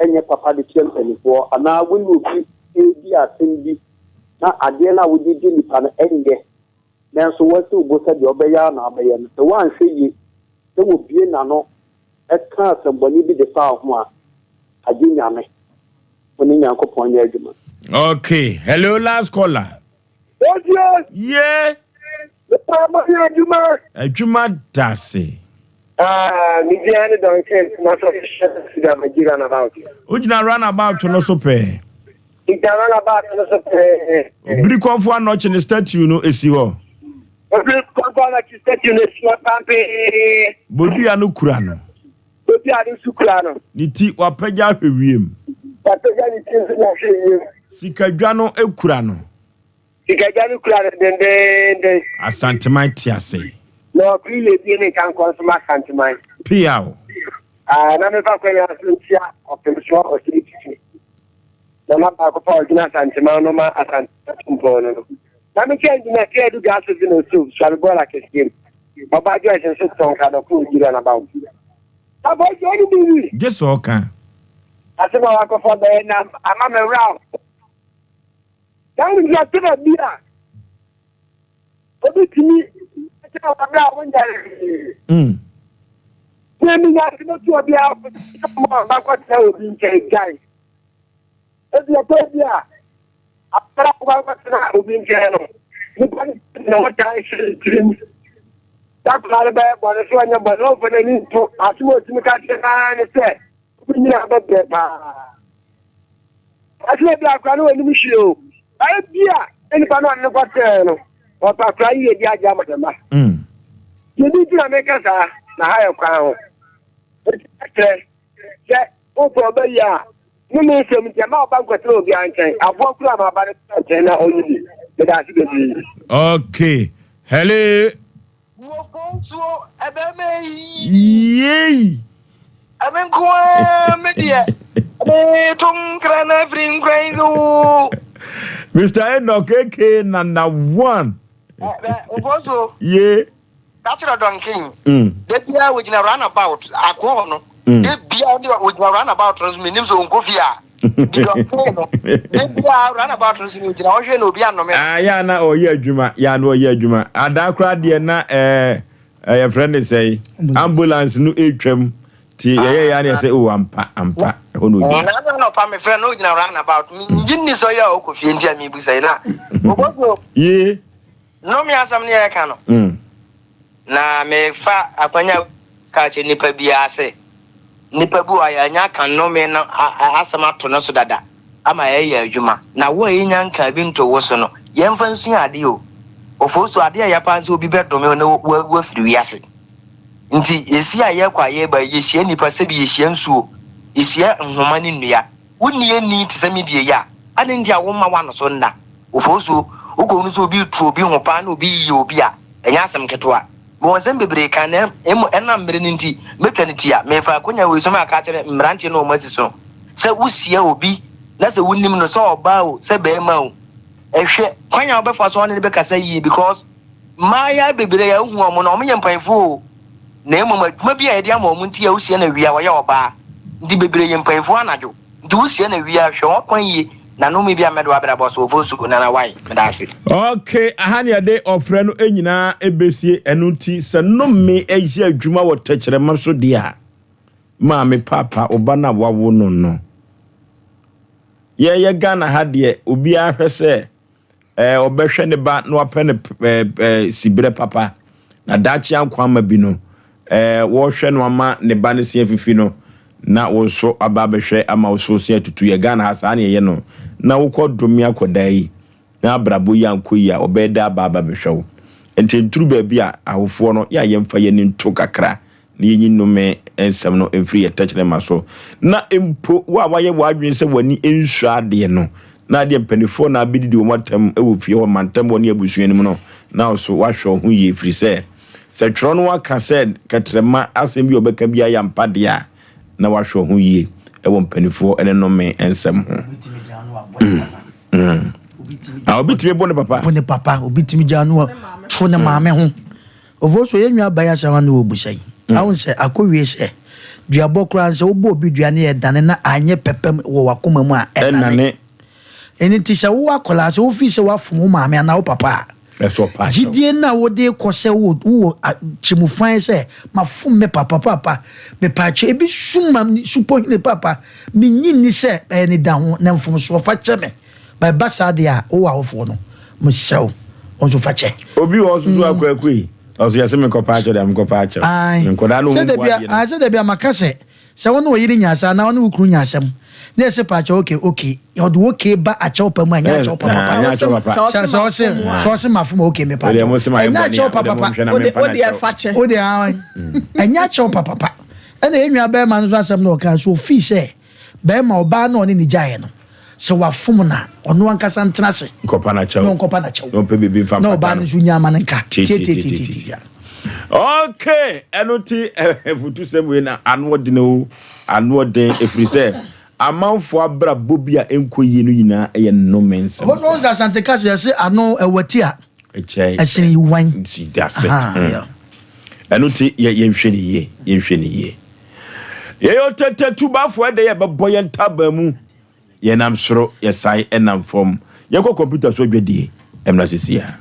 ɛnyɛ papa de kyerɛ mpanimfoɔ anaa wo ne obi redi asɛm bi na adeɛ no a wode di nipa no ɛnyɛ nanso woasi wo bo sɛ deɛ ɔbɛyɛ ara na wobɛyɛ no, sɛ woanhwɛ yie na wɔbue n'ano ka asɛmmɔne bi de fa wo ho a, agye Nyame. Wo ne Nyankopɔn nyɛ adwuma. Okay, hello last caller. Otie. Yeah. Nipa mo yɛ adwuma. Adwuma da ase. Ah, me din ne Duncan, na sɛ hyɛ sida ma gyi runabout. Wogyina runabout no so pɛɛ. Gyina runabout no so pɛɛ. Obiri kɔnfo anɔkye ne statue no esi hɔ. Obiri kɔnfo anɔkye statue no esi hɔ pampee. Bodua no kura no. Bodua no nso kura no. Ne ti wapagya ahwɛ wiem. Wapagya ne ti nso na ahwɛ wiem. Sikadwa no kura no. Sikadwa no kura no dendeenden. Asanteman te ase. Na ɔkoro yɛ bie ne nka nkɔ nso ma Asanteman. Piaw. Ah, na mefa kwan ya so ntia ɔpemsoɔ ɔsɛ titi. Na na baako pa ɔgyina Asanteman no ma Asanteman tumpɔn no no. Na mekyɛ ngyina sɛ adu gas fi no so suame bɔɔla kɛseɛ mu. Ɔba Joyce nso tɔn kadɔko ogyina na bawo. Abɔ gye ne bibi. Gye sɛ ɔka. Asɛm a wakɔfa bɛyɛ na ama me werɛ aho. Saa nti ɛtɔ bi a obi tumi kyerɛ wɔ abere a wonyɛ hwee. Na emi nya ase bɛtu obi a ɔmo a bakɔtena obi nkyɛn gyae. Ebi ɛtɔ bi a abere a wakɔtena obi nkyɛn no, nipa no na wɔtaa hyɛ ne tirim. Dakora no bɛyɛ bɔne so ɔnyɛ bɔne ɔmfa n'ani nto asɛm a otumi ka kyerɛ naa ne sɛ obi nyinaa bɛbrɛ paa. Ɛsɛ bi akora no wɔnim hwee o. Ɛyɛ bi a nipa no ɔne no kɔtɛɛ no, ɔpɛ akora yie bi agye ama ne mma. Biribi nti na meka saa, na ha yɛ kwan ho. Enti ɛkyerɛ sɛ wopɛ ɔba yi a, ne me nsɛm nti ɛma ɔba nkɔtena obiara nkyɛn. Aboa kura ma aba no tena nkyɛn na ɔnyi bi. Meda ase bebree. Okay. Hello. Wɔfɔntuo ɛbɛma yi. Yei. Ɛme nko ara me deɛ. Meto nkra na afiri nkran yi so. Mr. Enoch aka Nana One. Wɔfɔntuo. Ye. Ka kyerɛ Duncan. Da biara wɔgyina runabout akoa hɔ no. Da biara wɔgyina runabout no so menim sɛ ɔnkɔ fie a. Ah, ya na ɔyɛ adwuma, ya na ɔyɛ adwuma. Adaa koraa deɛ na ɛɛ. Yɛfrɛ no sɛn? Ambulance no retwam. Nti yɛyɛ yɛ a na yɛsɛ oh ampa ampa ɛhɔ na ogyina. Na anɔpa mefrɛ no ogyina round about. Mengye nni sɛ ɔyɛ a ɔkɔ fie nti a mebusa yi na. Obosuo. Yee. Nnome asɛm ne yɛreka no. Na mefa akwanya ka kyerɛ nipa biara sɛ, nipa bi wɔ hɔ a yɛanya aka nnome no asɛm ato no so dada ama ɛreyɛ adwuma. Na wo a yɛnnya nkaa bi ntoo wo so no, yɛmfa nsua adeɛ o. Ofosu, adeɛ a ɛyɛ paa ne sɛ obi bɛdome wo na wawu afiri wiase. Nti yɛsi a yɛrekɔ a yɛreba yi, yɛhyia nnipa sɛbi yɛhyia nsuo, yɛhyia nhoma ne nnua. Wonni ani te sɛ me deɛ yi a, adɛn nti a womma w'ano so nna? Ofosuo, wokɔhunu sɛ obi retu obi ho paa na obi reyɛ obi a, ɛnyɛ asɛm ketewa. Mewɔ nsɛm bebree ka, na mmom ɛnam mmere no nti, mɛtwa no tia. Merefa akonya wei so maka akyerɛ mmeranteɛ no a wɔasi so no sɛ, wohyia obi na sɛ wonim no, sɛ ɔbaa o, sɛ barima o, hwɛ kwan a wobɛfa so ne no bɛkasa yie because mmaayewa bebree a wohu wɔn no, wɔyɛ mpanyinfoɔ o, na mmom adwuma bi a yɛde ama wɔn nti a wohyia no awia, wɔyɛ ɔbaa nti bebree yɛ mpanyinfoɔ anadwo. Nti wo sie no wie a hwɛ wɔn kwan yie na nome bi a mɛde w'abrabɔ so ofosu nana wai meda ase. Ok aha ne yɛde ɔfrɛ no nyinaa ɛbɛsie ɛno nti sɛ nome yɛ adwuma wɔ tɛkyerɛma so deɛ a maame paapa wo ba no a wawo no no yɛyɛ Ghana ha deɛ obiara hwɛ sɛ Ɛɛ, ɔbɛhwɛ ne ba na wapɛ no ɛɛ ɛɛ siberɛ papa. Na daakye ankwa ama bi no, ɛɛ wɔrehwɛ no ama ne ba no se afifi no, na wo nso aba abɛhwɛ ama wo so se atutu. Yɛ Ghana ha saa na yɛyɛ no. Na wokɔ dome akwadaa yi na abrabɔ yi ankɔ yie a, ɔbɛyɛ dɛ aba aba abɛhwɛ wo. Nti ɛduru baabi a, awofoɔ no, yɛ a yɛmfa yɛn ani nto kakra na yenyi nnome nsɛm no mfiri yɛn tɛkyerɛma so, na mpo wo a woayɛ w'adwene sɛ w'ani nsɔ adeɛ no, na adeɛ mpanimfoɔ na abɛdidi wɔn atɛm wɔ fie hɔ, mantam hɔ ne abusua no mu no, na wo so woahwɛ wo ho yie, ɛfiri sɛ, sɛ twerɛ no aka sɛ kɛtrɛma asɛm bi a ɔbɛka biara yɛ ampa deɛ a, na woahwɛ wo ho yie wɔ mpanimfoɔ ne nnome nsɛm ho. Mm. Ah, obi tumi bo ne papa. Bo ne papa, obi tumi gya no to ne maame ho. Ofosu, yɛn nua baa yi asɛm a na ɔrebisa yi, ahu sɛ akɔwie sɛ, duabɔ koraa no, sɛ wobɔ obi dua na ɛdane na anyɛ pɛpɛm wɔ w'akoma mu a, ɛnane. Ɛno nti sɛ wowɔ akwadaa, sɛ wofii sɛ woafom wo maame anaa wo papa a, gyidie no a wode rekɔ sɛ wowɔ kyimufan sɛ mafom me papa, papa, mepaakyɛ, ebi sum ma supɔhene papa, mennye nni sɛ ɛyɛ ne da ho na mfomsoɔ, fa kyɛ me. But ɛba saa deɛ a, wo awofoɔ no, mesrɛ wo, wo nso fa kyɛ. Obi wɔ hɔ nso so a kwaku yi, ɔso yɛse menkɔpa akyɛw deɛ menkɔpa akyɛw. Ae. Nkwadaa no Sɛ wɔn da bu bi a, adeɛ no. ae, sɛ da bi a maka sɛ, sɛ wo ne wo yere nya asɛm anaa wo ne wo kunu nya asɛm, na yɛse pa akyɛw, okay, okay, ɔde okay ba akyɛw pa mu a, ɛnyɛ akyɛw pa papa. Ɛnyɛ akyɛw papa. Sɛ, sɛ ɔse, sɛ ɔse mafom a, okay, mepa Wodeɛ akyɛw. mo se mayɛ Ɛnyɛ bɔne a, akyɛw pa wodeɛ papa. monhwɛ na Wode mempa no wodeɛ akyɛw. fa kyɛ. Wodeɛ, ae, ɛnyɛ akyɛw pa papa. Ɛna yɛn nua barima no nso asɛm na ɔkaa, so ofii sɛ, Barima, ɔbaa no a ɔne no gyaeɛ no, sɛ wafom no a, ɔno ankasa ntena ase Nkɔpa no akyɛw. na ɔnkɔpa no akyɛw. Na ɔmpɛ biribi mfa Na mpata ɔbaa no no. nso nya ama no nka. Tiatiatiatiatia. Tiatiatiatia. Okay, ɛno ti afutusɛm wei na ano ɔden o, ano ɔden ɛfiri sɛ amanfoɔ abrabɔ bi a ɛnkɔ yie no nyinaa yɛ nnome nsɛm. Ɔno ɔsɛ Asante kasa yɛse ano ɛwɔ ti a Ɛkyɛn ɛsen yiwan. See, that's it. Aha, Mm. yeah. Ɛno ti yɛ yɛnhwɛ ne yie, yɛnhwɛ ne yie. Yɛyɛ ɔtɛtɛ tubafoɔ ɛdɛ yɛbɛbɔ yɛn ntaban mu. Yɛnam soro, yɛsan ɛnam fam. Yɛnkɔ kɔmputa so adwadie mmra seesei ara.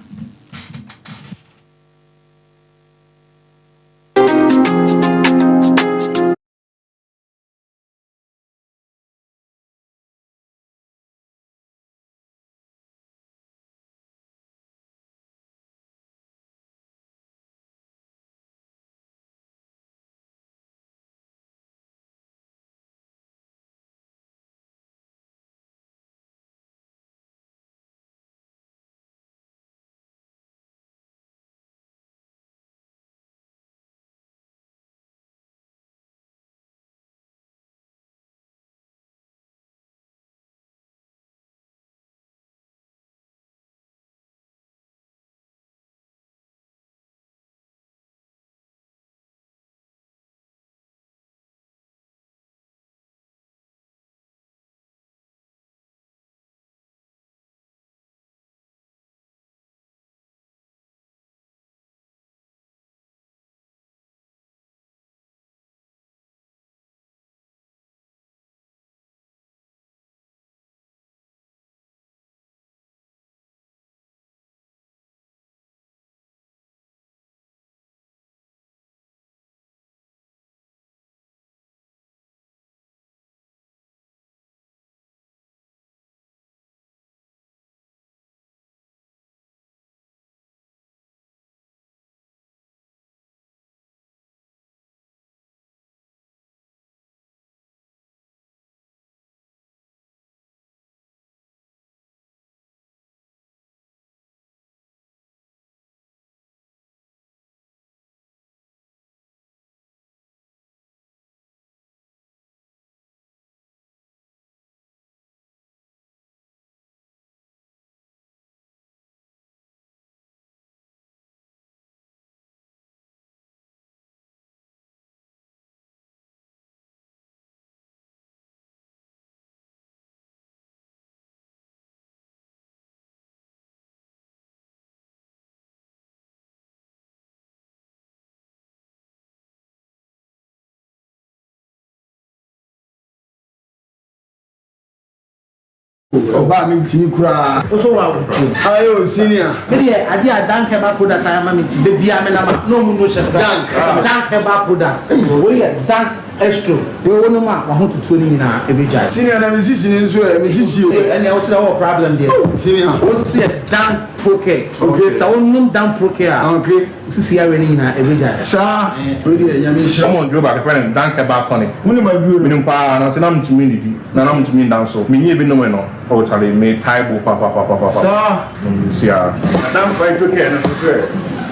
Ɔbaa me ntimi koraa. Wo so wa wo tuo. Aye o senior. Me deɛ adeɛ a Dank herbal product ayɛ ama me nti da biara me nam a na ɔmo no hyɛ Dank. Dank herbal product wei yɛ Dank Extro wei wo nom a wahotutuo no nyinaa ɛbɛgyae. Senior na me sisi no nso ɛ me sisi o. Ɛnneɛ wo so deɛ wowɔ problem deɛ. Senior. Wo nso yɛ Dank Procare. Okay. Sɛ wo nom Dank Procare a. Okay. Wo sisi yareɛ no nyinaa ɛbɛgyae. Saa wei deɛ Nyame nhyira. Wɔn duro baako yɛfrɛ no Dank Herbal Tonic. Wo nim aduro no? Menim paa nanso na mentumi nnidi na na mentumi nda nso. Menyɛɛ bi nomee no oh charlie metae bo papapapapa. Saa. Menim si ara. Na Dank Phyto Care no nso sɛ.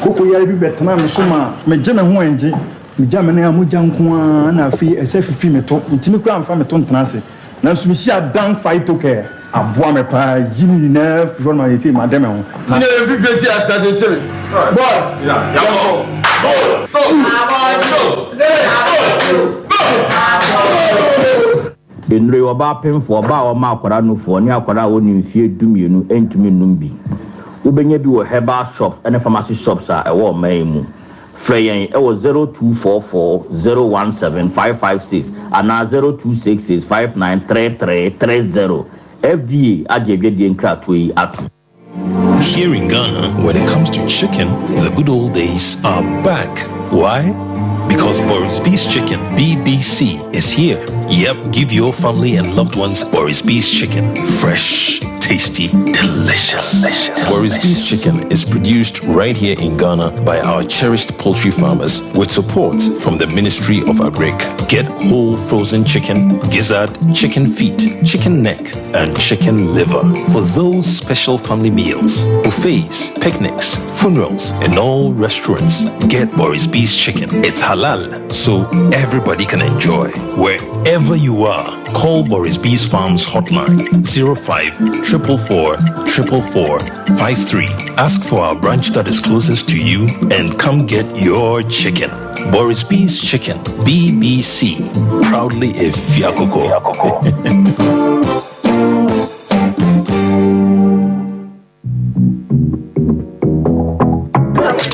Koko yare bi bɛtenaa me so maa megye me ho ɛngye. Megya me nan a mogya nko ara na afei ɛsɛ fifi me to. Mentumi koraa mfa me to ntena ase. Nanso mehyiaa Dank Phyto Care. Aboa me paa yi ne nyinaa firi hɔ no ma seesei made me ho. Na. Senior yɛ fifie ti ase tete me boy yɛnkɔ go go go go. Nnuro yi, ɔbaa pemfoɔ, ɔbaa a ɔma akwadaa nufoɔ, ne akwadaa a ɔnni mfeɛ dumienu ntumi nnom bi. Wobɛnya bi wɔ herbal shops ne pharmacy shops a ɛwɔ ɔman yi mu. Frɛ yɛn wɔ 0244 017 556 anaa 0266 593330. FDA agye adwadie nkratoɔ yi atom. Here in Ghana, when it comes to chicken, the good old days are back. Why? Because Boris B's Chicken, BBC, is here. Yep, give your family and loved ones Boris B's Chicken. Fresh, tasty, delicious. Boris B's Chicken is produced right here in Ghana by our cherished poultry farmers with support from the Ministry of Agric. Get whole frozen chicken, gizzard, chicken feet, chicken neck, and chicken liver for those special family meals, buffets, picnics, funerals, and all restaurants. Get Boris B's Chicken. It's halal, so everybody can enjoy. Wherever you are, call Boris B's Farms hotline 05 444 444 53. Ask for our branch that is closest to you and come get your chicken. Boris B's Chicken, BBC, proudly a Fiakoko.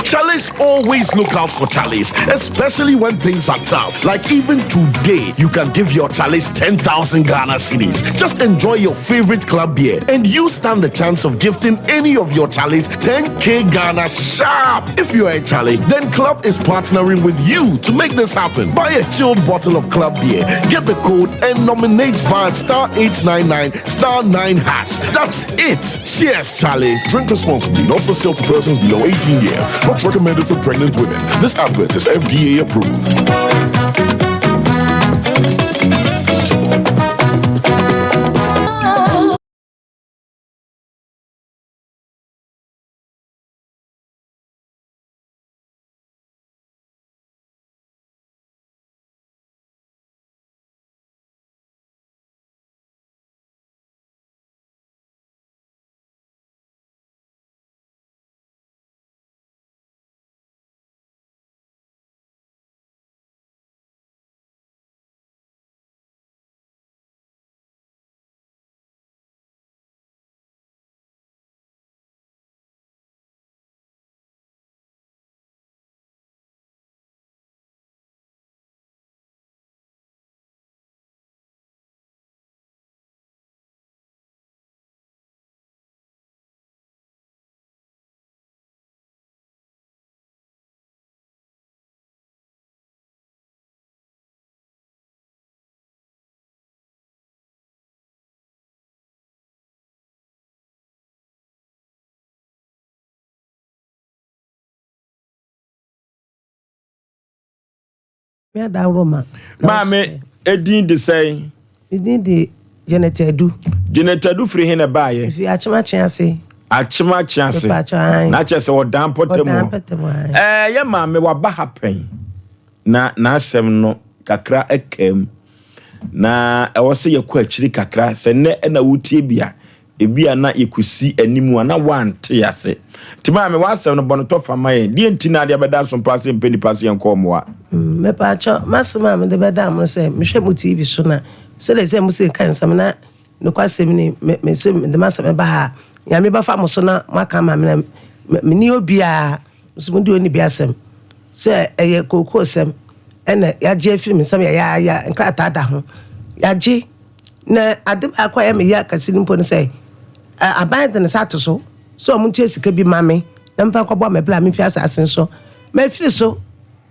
Chalice always look out for Chalice, especially when things are tough. Like even today, you can give your Chalice 10,000 Ghana cedis. Just enjoy your favorite club beer and you stand the chance of gifting any of your Chalice 10k Ghana sharp. If you're a Charlie, then Club is partnering with you to make this happen. Buy a chilled bottle of Club beer, get the code, and nominate via star 899 star 9 hash. That's it. Cheers, Charlie. Drink responsibly, not for sale to persons below 18 years. Not recommended for pregnant women. This advert is FDA approved. Me adaworoma. Maame, edin de sɛn? Me din de Janet Adu. Janet Adu firi he na ɛbaeɛ? Mefiri Akyem ase. Akyem ase. Na kyerɛ sɛ ɔdan mpɔtam hɔ. Ɔdan mpɔtam hɔ. Ɛɛ yɛ maame waba ha pɛn na n'asɛm no kakra ɛkaa mu na ɛwɔ sɛ yɛkɔ akyiri kakra sɛ nnɛ ɛna wotie bi a ebi a na yɛkɔsi anim a na wante ase. Nti maame w'asɛm no bɔ no tɔfa ma yɛn. Deɛ nti na adeɛ bɛda so mpa sɛ mpɛ nipa sɛ yɛnkɔ mmoa? Mepaakyɛw, m'asɛm a mede bɛda mo sɛ mehwɛ mo TV so na sɛdeɛ sɛ mo se nka nsɛm na nokwasɛm ni me me se mede m'asɛm ba ha a Nyame bɛfa mo so na moaka ama me na menni obiara nso mode onni bi asɛm sɛ ɛyɛ kookoosɛm ɛna yɛagye afiri me nsam yɛyɛaya nkrataa da ho yɛagye. Na ade baako a ɛyɛ me ya kɛse no mpo ne sɛ, aban de ne nsa ato so sɛ wɔn ntua sika bi ma me na memfa nkɔbɔ me bra memfi asase no so. Mafiri so,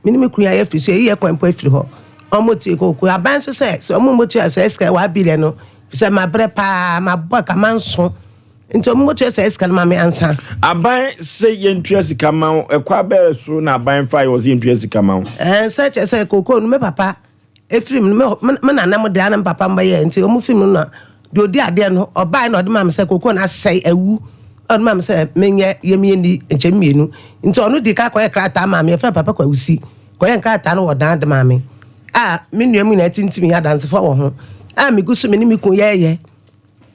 me ne me kunu ayɛ afiri so, yɛyi yɛ kwan mpo afiri hɔ. Wɔn tie koko. Aban nso sɛ sɛ wɔn mmɔtua saa sika 1 billion no, sɛ mabrɛ paa, mabɔ ka manso. Nti wɔn mmɔtua saa sika no ma me ansa. Aban sɛ yɛntua sika ma wo, ɛkwan bɛɛ so na aban fa yɛ wɔ sɛ yɛntua sika ma wo? Ɛɛ sɛ kyerɛ sɛ koko no me papa Efiri mu no, me me nana mo deɛ na me papa mo bɛyɛ nti wɔn firi mu no na deɛ odi adeɛ no ɔbaeɛ na ɔde maa me sɛ koko no asɛe awu na ɔde maa me sɛ menyɛ yɛm yɛnni nkyɛn mmienu nti ɔno di ka kɔyɛ krataa maa me yɛfrɛ papa Kwawusi kɔyɛ nkrataa no wɔ dan de maa me a me nua mu nyinaa tintim yɛ adansefoɔ wɔ ho a megu so me ne me kun yɛɛyɛ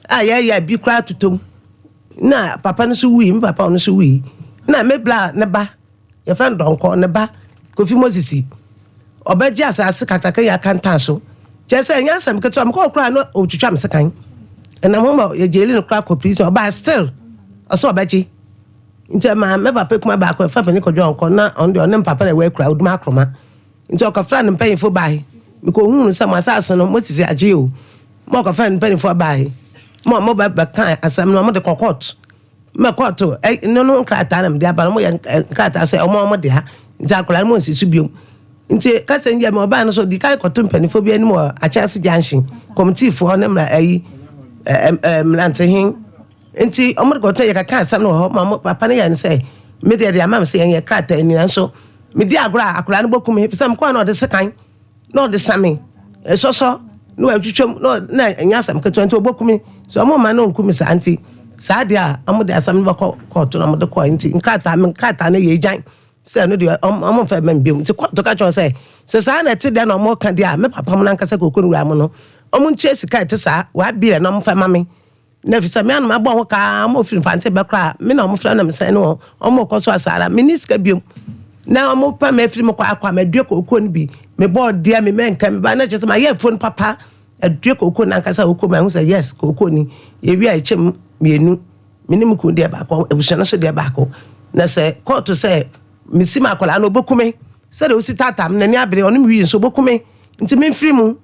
a yɛɛyɛ a bi koraa totom na papa no so wui me papa ɔno so wui na me bla ne ba Yɛfrɛ no Donkor, ne ba, Kofi Mosisi, ɔbɛgye asase kakraka yi akantan so. Kyerɛ sɛ, ɛnyɛ asɛm ketewa. Mekɔɔ koraa na ɔtwitwa me sekan. Ɛnam ho ma yɛgyeeli no koraa kɔ prison. Ɔbaa still, ɔsɛ ɔbɛgye. Nti ɛmaa me papa kuma baako, ɛfa panin kɔdwa ɔnkɔ, na ɔno deɛ ɔne me papa na ɛwɔ akura, Oduma Akroma. Nti ɔkɔfra ne mpanyinfo bae. Mekɔhuu no sɛ mo asase no, Mosisi agye o. Ma ɔkɔfra ne mpanyinfoɔ bae. Ma ɔmo bɛka asɛm no, ɔmo de kɔ court. Mɛ kɔɔto ɛ no no nkrataa na mede aba no wɔyɛ nkrataa sɛ ɔmo ɔmo dea nti akwadaa no mo nsi so biom nti kasa yi deɛ mɛ ɔbaa no so di kan kɔto mpanimfoɔ bi anim wɔ Akyɛase junction kɔmitiifoɔ ne mmara ayi ɛ ɛ mmerantehen nti ɔmo de kɔto yɛ kaka asɛm no wɔ hɔ ma ɔmo papa no yɛ no sɛ me deɛ deɛ ama me sɛ yɛn yɛ krataa ni nanso medi agorɔ a akwadaa no bɔkum efisɛ mekɔɔ na ɔde sekan na ɔde sa me sɔsɔ na watwitwa mu na na ɛnyɛ asɛm ketewa nti ɔbɛku me sɛ ɔmo ma no nku me saa nti saa deɛ a ɔmo de asɛm no bɛkɔ kɔɔto na ɔmo de kɔɔ nti nkrataa me nkrataa no yɛ agyan sɛ ɛno deɛ ɔmo mfa mma me biom nti kɔɔto ka kyerɛ sɛ sɛ saa na ɛte deɛ na ɔmo ka deɛ a me papa mo nankasa koko no wura mo no ɔmo nkyɛ sika ɛte saa wabirɛ na ɔmo fa ma me Na efisɛ me ara na mabɔ ho ka ama ofiri Mfantse bɛ koraa, me na wɔfrɛ na mesan ne wɔn, wɔkɔ so asa ara, menni sika biom. Na wɔpɛ me afiri me kɔ akɔ a, madua kookoo no bi, mebɔɔ dua, me mɛnka, me ba, na kyerɛ sɛ mayɛ afuo no papa, adua kookoo no ankasa a wokɔ mu a, ɛho sɛ yes, kookoo ni. Yɛwie a yɛkyɛ mu mmienu, me ne me kunu deɛ baako, abusua no nso deɛ baako. Na sɛ kɔɔto sɛ mesi ma akwadaa no, ɔbɛku me, sɛdeɛ ɔsi taataa me, n'ani abere, ɔne me wii nso, ɔbɛku me, nti memfiri mu.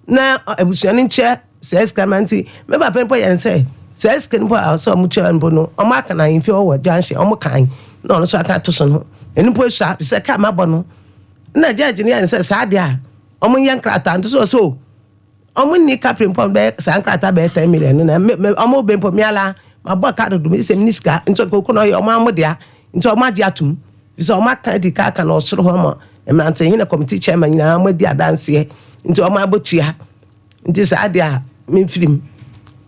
na abusua no nkyɛ saa sika ma nti me papa mpo yɛ no sɛ saa sika no mpo a sɛ ɔmo kyɛ mpo no ɔmo aka na ahemfie hɔ wɔ junction ɔmo kan na ɔno nso aka ato so no ɛno mpo esua sɛ kaa mabɔ no na judge no yɛ no sɛ saa deɛ a ɔmo nyɛ nkrataa nto so ɔsɛ o ɔmo nni kapre mpo bɛyɛ saa nkrataa bɛyɛ ten million no na me me ɔmo bɛ mpo miala mabɔ kaa dodo mi sɛ mi ni sika nti koko no ɔyɛ ɔmo amo dea nti ɔmo agye atum Efisɛ wɔaka adi ka aka no ɔsoro hɔ ma mmerantehene committee chairman nyinaa wɔadi adanseɛ nti wɔn abɔtua nti saa adeɛ a memfiri mu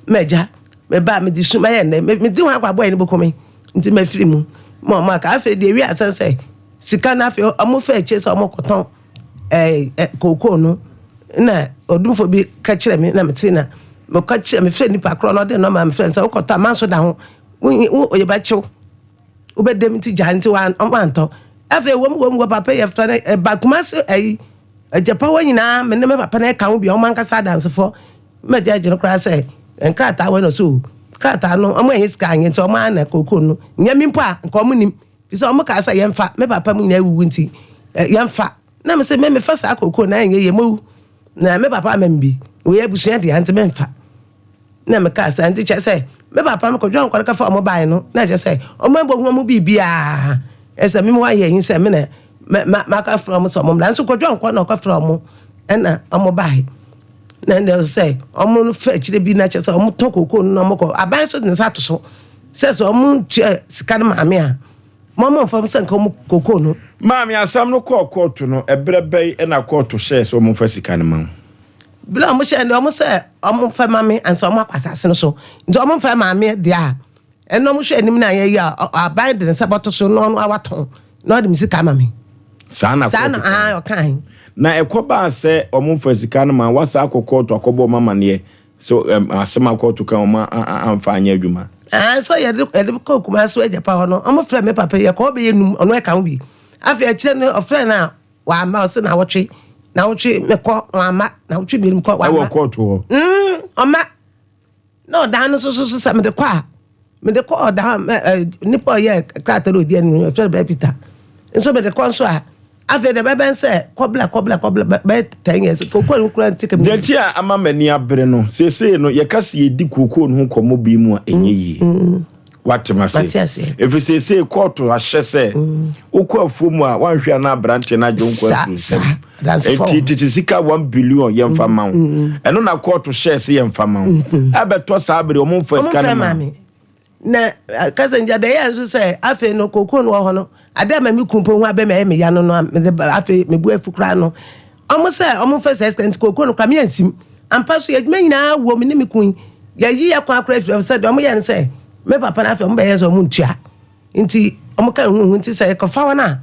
m'agya meba a mede su mɛyɛ nnɛ medi ho akɔ aboa yɛ ne bɔkɔ me nti mafiri mu ma wɔn aka afei deɛ ewi asɛn sɛ sika no afei wɔn fɛ akyire sɛ wɔn kɔtɔn ɛɛ kookoo no na ɔdumfo bi ka kyerɛ me na mete na mekɔ kyerɛ mefrɛ nipa korɔ na ɔde nɔma mefrɛ sɛ wokɔtɔ a manso da ho wo wo yɛbɛkyew wobɛdam nti gyaa nti wantɔ afei wɔm wɔm wɔ papa yɛ fɛ no ɛba Kumasi ayi agyapa hɔ nyinaa me ne me papa no ɛka ho bi wɔn ankasa adansefoɔ mɛgya agye no koraa sɛ nkrataa wɔ no so krataa no wɔn ɛnyɛ sika anyɛ nti wɔn ana kookoo no nyɛ mi mpo a nka wɔn nim fi sɛ wɔn kaa sɛ yɛmfa me papa mu nyinaa awuwu nti yɛmfa na me sɛ me mefa saa kookoo na ɛnyɛ yɛ mɔwu na me papa ama me bi wɔyɛ abusua deɛ nti memfa Na mekaa saa nti kyerɛ sɛ me papa no kɔdwa nkɔre kɛfa ɔmo bae no na kyerɛ sɛ ɔmo abɔ hu ɔmo biribiara ɛsɛ me mu ayɛ yi sɛ me na ma maka frɛ ɔmo sɛ ɔmo mmra nso kɔdwa nkɔ na ɔkɔfrɛ ɔmo ɛna ɔmo bae na ɛna sɛ ɔmo no fɛ akyire bi na kyerɛ sɛ ɔmo tɔ kookoo no na ɔmo kɔ aban nso de nsa ato so sɛ sɛ ɔmo ntua sika no maame a mo ɔmo nfa sɛ nka ɔmo kookoo no. Maame asɛm no kɔɔ kɔɔto no ɛberɛ bɛn na kɔɔto hyɛɛ sɛ ɔmo mfa sika no ma wo? Bere a wɔhyɛɛ no, wɔn sɛ wɔmfa ma me ansa wɔn akɔ asase no so. Nti wɔmfa maa me deɛ a, ɛno wɔhwɛ anim na ayɛ yi a, aban de ne nsa bɔto so na ɔno awatɔn na ɔde me sika ama me. Saa na Saa na kɔɔto kae. ah, ɔkae. Na ɛkɔbaa sɛ wɔmfa sika no ma wɔasan akɔ kɔɔto akɔbɔ wɔn amanneɛ sɛ ɛm, asɛm a kɔɔto kae wɔn a- a- amfa anyɛ adwuma. Ah, sɛ yɛde yɛde kɔɔ Kumasi Agyapa hɔ no, wɔfrɛ me papa yi, yɛkɔɔ hɔ bɛyɛ num, ɔno ɛka ho bi. Afei akyire no, ɔfrɛ no a, Wamma ɔse nawɔtwe nawɔtwe mekɔ wamma nawɔtwe mmienu mekɔ wamma. Ɛwɔ kɔɔto hɔ. Mm ɔma na ɔdan no soso so sɛ mede kɔ a mede kɔ ɔdan ɛ nipa ɔyɛ krataa na odi anim ɛfɛ bɛɛ Peter nso mede kɔ nso a Afei deɛ bɛbɛn sɛ kɔbla kɔbla kɔbla bɛyɛ 10 years kookoo no kura nti kɛmɛ. Deɛ nti a ama m'ani abere no, seesei no yɛka sɛ yɛdi kookoo no ho nkɔmmɔ bi mu a ɛnyɛ yie. Wate m'ase? Mate aseɛ. Ɛfiri seesei kɔɔto ahyɛ sɛ wokɔ afuo mu a woanhwɛ a na aberanteɛ no agye wo nkwa Saa, afiri saa. nsam. Adansefoɔ Enti wɔ hɔ. tete sika 1 billion yɛmfa ma wo. Ɛno na kɔɔto hyɛɛ sɛ yɛmfa ma wo. Ɛbɛtɔ saa bere wɔn mfa Wɔn sika no mfɛ ma maa wo. me. Na eh, kasa ngya deɛ ɛyɛ nso sɛ afei no kookoo no wɔ hɔ no ade ama me kun po ho abɛ ma ɛyɛ me ya no no a mede ba afei me bu afu koraa no ɔmo sɛ ɔmo mfa saa sika nti kookoo no koraa me ansim ampa so yɛ adwuma nyinaa wɔ me ne me kun yɛyi yɛ kwan koraa afiri sɛ deɛ ɔmo yɛ no sɛ me papa no afei ɔmo bɛyɛ sɛ ɔmo ntua nti ɔmo ka huhu nti sɛ yɛkɔfa wɔn a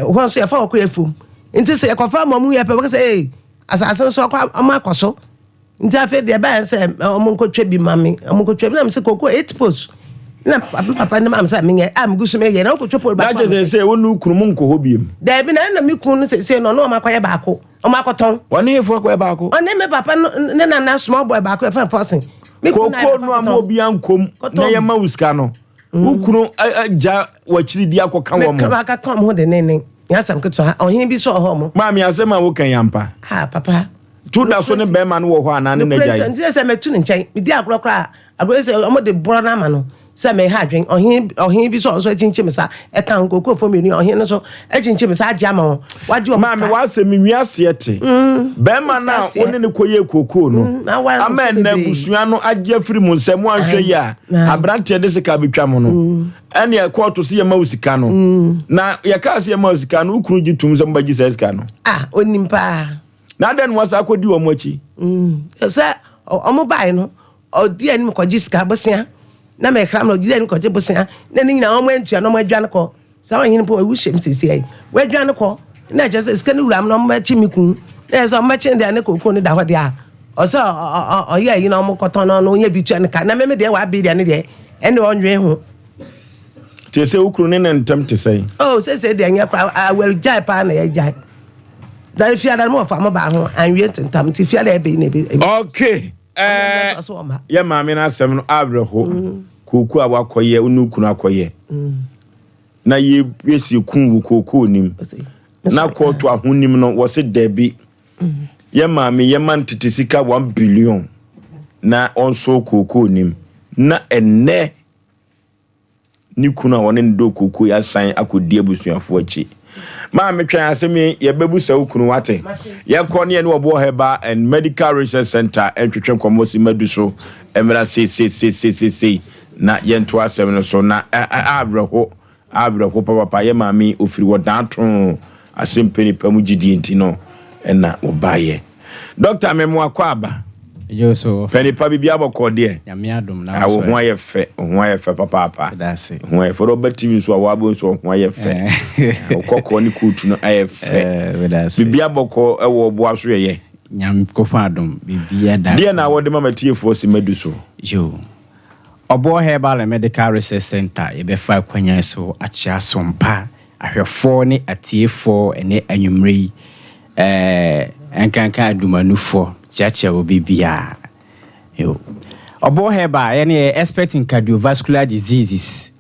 hɔ nso yɛfa wɔkɔ yɛ fam nti sɛ yɛkɔfa ma ɔmo yɛ pɛ wɔka sɛ ee asase nso ɔkɔ ɔmo akɔ so Nti afei deɛ ɛbaeɛ sɛ ɔmo nkɔtwa bi ma me, ɔmo nkɔtwa bi na mese koko eight post na me papa ne maame sɛ menyɛ a megu so meyɛ na wokɔtwa pole baako. Na kyerɛ sɛ sɛ wo ne wo kunu mo nkɔ hɔ biem. Daabi na ɛna me kunu no sɛsɛ no ɔne ɔmo akɔyɛ baako ɔmo akɔtɔn. Ɔne hefo akɔyɛ baako. Ɔne me papa no ne nana small boy baako yɛfrɛ no Forson. Koko no ama obi ankom na yɛma wo sika no. Wo kunu agya w'akyiri di akɔka wɔn ho. Meka akɔka wɔn ho denneennen. Nyɛ asɛm ketewa. Ɔhene bi nso wɔ hɔ mo. Maame asɛm a woka yi ampa? Ah papa. Nti woda so ne bɛrima no wɔ hɔ anaa ne n'agya yi? Nokorɛ nti sɛ matu ne nkyɛn. Medi agorɔ koraa a, agorɔ yi sɛ wɔde borɔ no ama no sɛ meha adwen. Ɔhene ɔhene bi nso ɔno nso akyinkyim sa ɛka ho. Nkokofoɔ mmienu yi ɔhene no nso akyinkyim sa agye ama wɔn. Wagye wɔn Maame sika. w'asɛm me wiaseɛ te. Bɛrima no a wo ne no kɔyɛɛ kookoo no Maware no ama mfe ɛnnɛ bebree. abusua no agye afiri mo nsam woanhwɛ yie a aberanteɛ de sika bɛtwa mo no. Ɛneɛ kɔɔto se yɛma wo sika no. Na yɛkaa se yɛma wo sika no wo kunu gye tom sɛ mobɛgye saa sika no? Ah ɔnim paa. Na adɛn na wasan akɔdi wɔn akyi? Sɛ wɔn baeɛ no, ɔdi anim kɔgye sika bosea. Na mɛkra no, ɔdi anim kɔgye bosea. Na ne nyinaa wɔn antua na wɔn adwane kɔ. Saa ɔhene mpo wawu hyɛm seesei yi. Wadwane kɔ. Na ɛkyerɛ sɛ sika no wura no wɔn bɛkye me kun. Na ɛsɛ wɔn bɛkye no deɛ ne kookoo no da hɔ deɛ a, ɔsɛ ɔyɛ ayi na wɔn kɔtɔn no na ɔnya bi tua ne ka. Na meme deɛ wabe deɛ ne deɛ ɛne ɔnwen ho. Seesei wo kunu ne ne ntam te sɛn? Oh, seesei deɛ nyɛ koraa. Awaregyae paa na yɛgyae. Na fiada no wɔfa mo baa ho anwie ntentam nti fiada ɛbɛyi na ebi. Okay. Ɛɛ yɛ maame no asɛm no awerɛho mm. kooko a wakɔyɛ wo ne kunu akɔyɛ mm. na yɛsi kun wɔ kooko nim na kɔɔto ahonim no wɔse dabi mm. yɛ maame yɛma ntete sika 1 billion na ɔnso kooko nim na ɛnɛ Ne kunu a ɔne no dɔ kooko yi asan akɔdi abusuafoɔ akyi. Maame twɛn asɛm yi yɛbɛbusa wo kunu wate. Yɛkɔ ne yɛne Ɔboɔ Herbal and Medical Research Center ntwetwe nkɔmmɔ si madu so mmra seiseiseisei na yɛnto asɛm no so na awerɛho awerɛho papapa yɛ maame yi ofiri wɔ daatoo asɛmpɛ nipa mu gyidie nti no ɛna wɔbaeɛ. Dɔkta me mo akɔ aba. Yo so. Pɛ nipa bibi abɔkɔ deɛ. Nyame adom na Ah, wo ho ayɛ fɛ, wo ho ayɛ fɛ papaapa. Dase. Wo ho ayɛ fɛ. Ɔba TV nso a wabo nso wo ho ayɛ fɛ. Eh, wo kɔkɔɔ ne kootu no ayɛ fɛ. Dase. Bibi abɔkɔ ɛwɔ ɔboa so yɛyɛ. Nyankopɔn adom bibi ada. Deɛ na wɔde ma matiefoɔ si madu so. Yo. Ɔboɔ Herbal and Medical Research Center yɛbɛfa akwanyan so akyea sompa ahwɛfoɔ ne atiefoɔ ɛnɛ anwummerɛ yi. Ɛɛ nkanka adumanufoɔ kyeakyea obi biara. Yo. Ɔbɔ herbal yɛne yɛ expert in cardiovascular diseases.